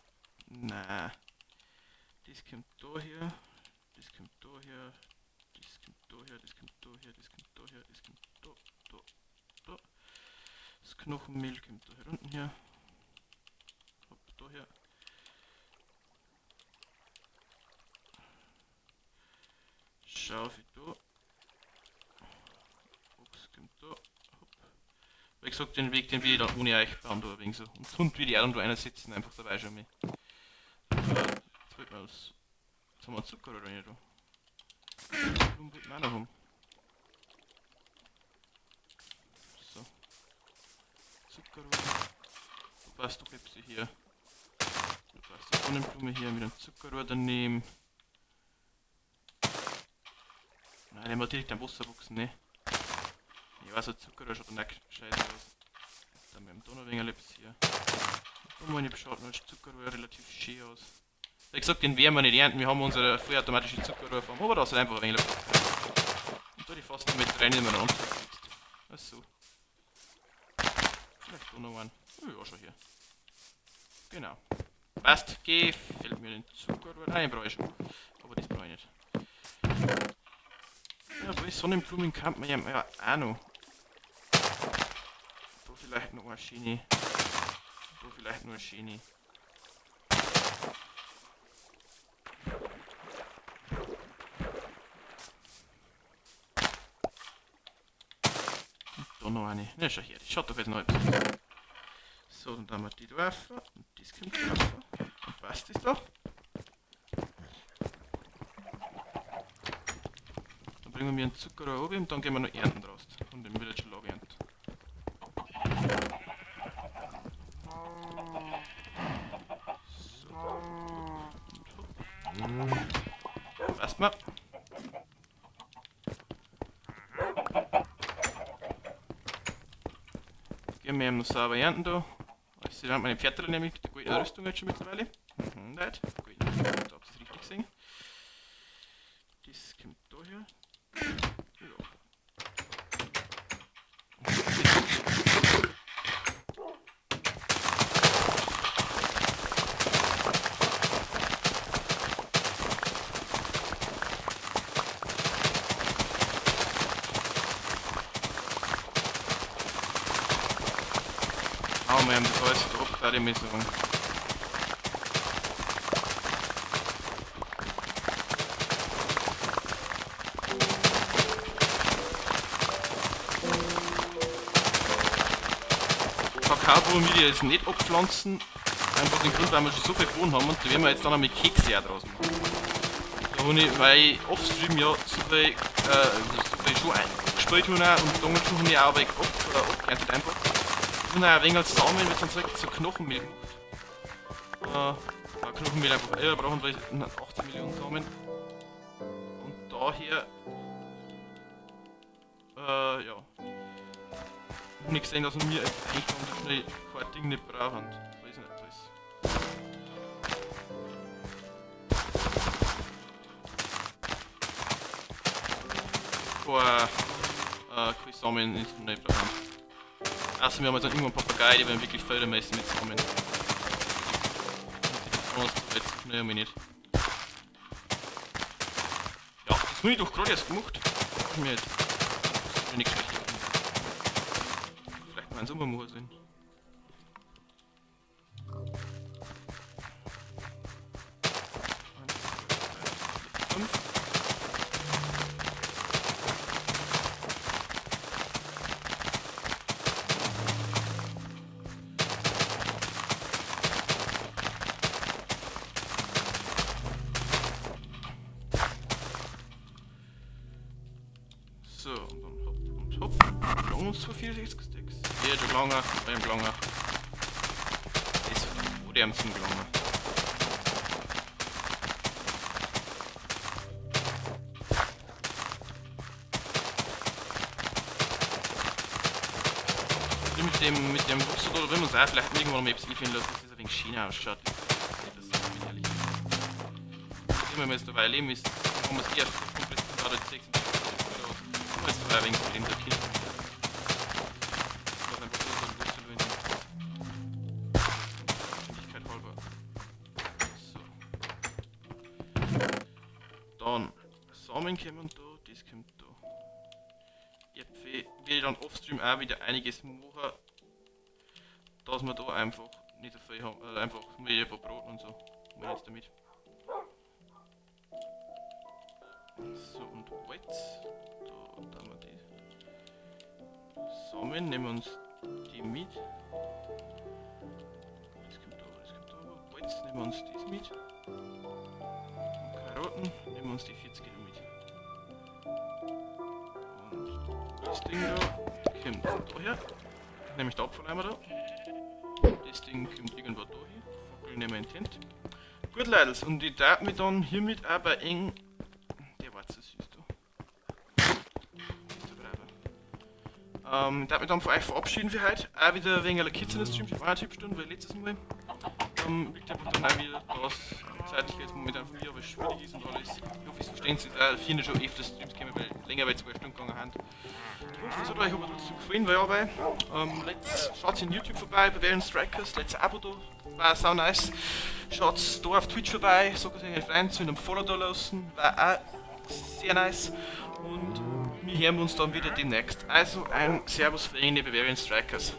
Nein. Das kommt da her. Das kommt da her. Das kommt da her. Das kommt da her. Das kommt da her. Das kommt da, da, da. Das Knochenmehl kommt da hier unten her. Hopp, da her. Schaufel da. Ochs kommt da. Hopp. Wie gesagt, den Weg, den will ich dann ohne euch bauen, da ein wenig so. Und Hund will ich auch dann da einer sitzen, einfach dabei schon mal. Jetzt wollen wir uns. Jetzt haben wir Zucker oder nicht da? Blumen wollten wir auch noch haben. So. Zuckerrohr. Du passt doch Pepsi hier. Du passt die Sonnenblume hier mit einem Zuckerrohr daneben. Nein, der muss direkt am Wasser wachsen, ne? Ich weiß, der Zuckerrohr schaut dann auch scheiße aus. Dann mit dem Donnerwenger-Lips hier. Da meine ich, schaut das Zuckerrohr relativ schön aus. Wie gesagt, den werden wir nicht ernten, wir haben unsere vollautomatische Zuckerrohrfarm, aber da ist halt einfach ein wenig. Und da die fast noch mit rein, wenn man dann kriegst. Ach so. Vielleicht da noch einen. Ja, schon hier. Genau. Passt, gefällt mir den Zuckerrohr. Nein, den brauche ich schon. Aber das brauche ich nicht. Ja, wo ist Sonnenblumen kann man ja auch noch. Da vielleicht noch eine schöne. Da vielleicht noch eine schöne. Und da noch eine. Na, schau her, das schaut doch jetzt noch etwas aus. So, dann haben wir die da rauf und das kommt drauf. Und passt das da? Dann bringen wir einen Zuckerrohr oben und dann gehen wir noch ernten draus. Von dem Villager gelernt. So. Passt mal. Gehen wir ihm noch sauber ernten da. Ich sehe meine Pferde nämlich mit der guten Rüstung jetzt schon mittlerweile. Mhm, Leute. Gut, da habt ihr es richtig gesehen. Das kommt da her. Ja. Oh, wir haben das alles drauf, da die Messung. Kakaobohnen will ich jetzt nicht abpflanzen, einfach den Grund, weil wir schon so viel Bohnen haben und da werden wir jetzt dann auch mit Kekse auch draus machen. Da habe ich, weil ich offstream ja so viel schon eingespielt habe und dann schon habe ich auch abgeerntet einfach. Und auch ein wenig als Samen wird dann direkt zu Knochenmehl gemacht. Knochenmehl einfach, wir brauchen 18 Millionen Samen. Und daher, ja. Ich habe nicht gesehen, dass wir jetzt eigentlich so schnell kein Ding nicht brauchen. Da ist nicht alles. Keine Samen nicht brauchen. Also wir haben jetzt dann irgendwann Papagei, die werden wirklich fördermäßig mit Samen. Das ist schnell nicht. Ja, das habe ich doch gerade erst gemacht. Das ist mir jetzt nicht schlecht. Vielleicht mal einen Sommermoor sehen. 1, 2, 3, 4, 5. So, und dann hopp und hopp. Gelangen uns 264 Stacks. Ja, schon gelangen, bei gelangen. Das wurde ihm zum gelangen. Mit dem Wasser da, da will man es auch vielleicht irgendwann mal etwas einfinden lassen, dass das ein wenig schöner ausschaut. Das ist ehrlich. Immer wenn wir jetzt dabei leben ist, haben wir es erst komplett gerade 6 und jetzt dabei ein wenig zu leben, der Kind. Das einfach so ein Wasser in Geschwindigkeit halber. So. Dann Samen kommen da, das kommt da. Äpfel werde ich dann offstream auch wieder einiges machen, dass wir da einfach nicht so viel haben, einfach mehr ein paar Brot und so. Machen jetzt damit. So, und Holz. Da haben wir die Samen, nehmen wir uns die mit. Das kommt da, das kommt da. Holz, nehmen wir uns das mit. Und Karotten, nehmen wir uns die 40 Kilo mit. Und das Ding da kommt daher. Nehme ich den Abfalleimer da. Das Ding kommt irgendwo da hin. Fackel nehmen wir in die Hand. Gut, Leute, und ich darf mich dann hiermit auch bei eng. Der war zu süß, du. Ist der Braver. Ich darf mich dann von euch verabschieden für heute. Auch wieder wegen einer kürzeren Stream, schon 1,5 Stunden, weil letztes Mal. Liegt einfach dann auch wieder, dass zeitlich jetzt momentan von mir aber schwierig ist und alles. Ich hoffe, es verstehen Sie auch. Viele schon öfter Streams kommen, weil länger als 2 Stunden gegangen haben. Ich hoffe, es hat euch aber trotzdem gefallen, weil aber, schaut in YouTube vorbei, bei Bavarian Strikers, let's ein Abo da, war sau nice. Schaut da auf Twitch vorbei, sagt euch Freund zu einem Follow da lassen, war auch sehr nice. Und wir hören uns dann wieder demnächst. Also ein Servus für Bavarian Strikers.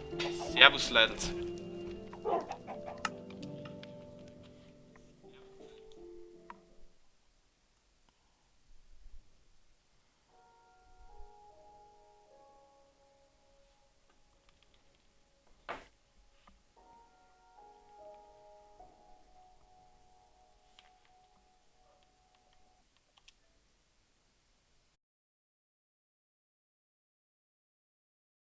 Servus, Leute.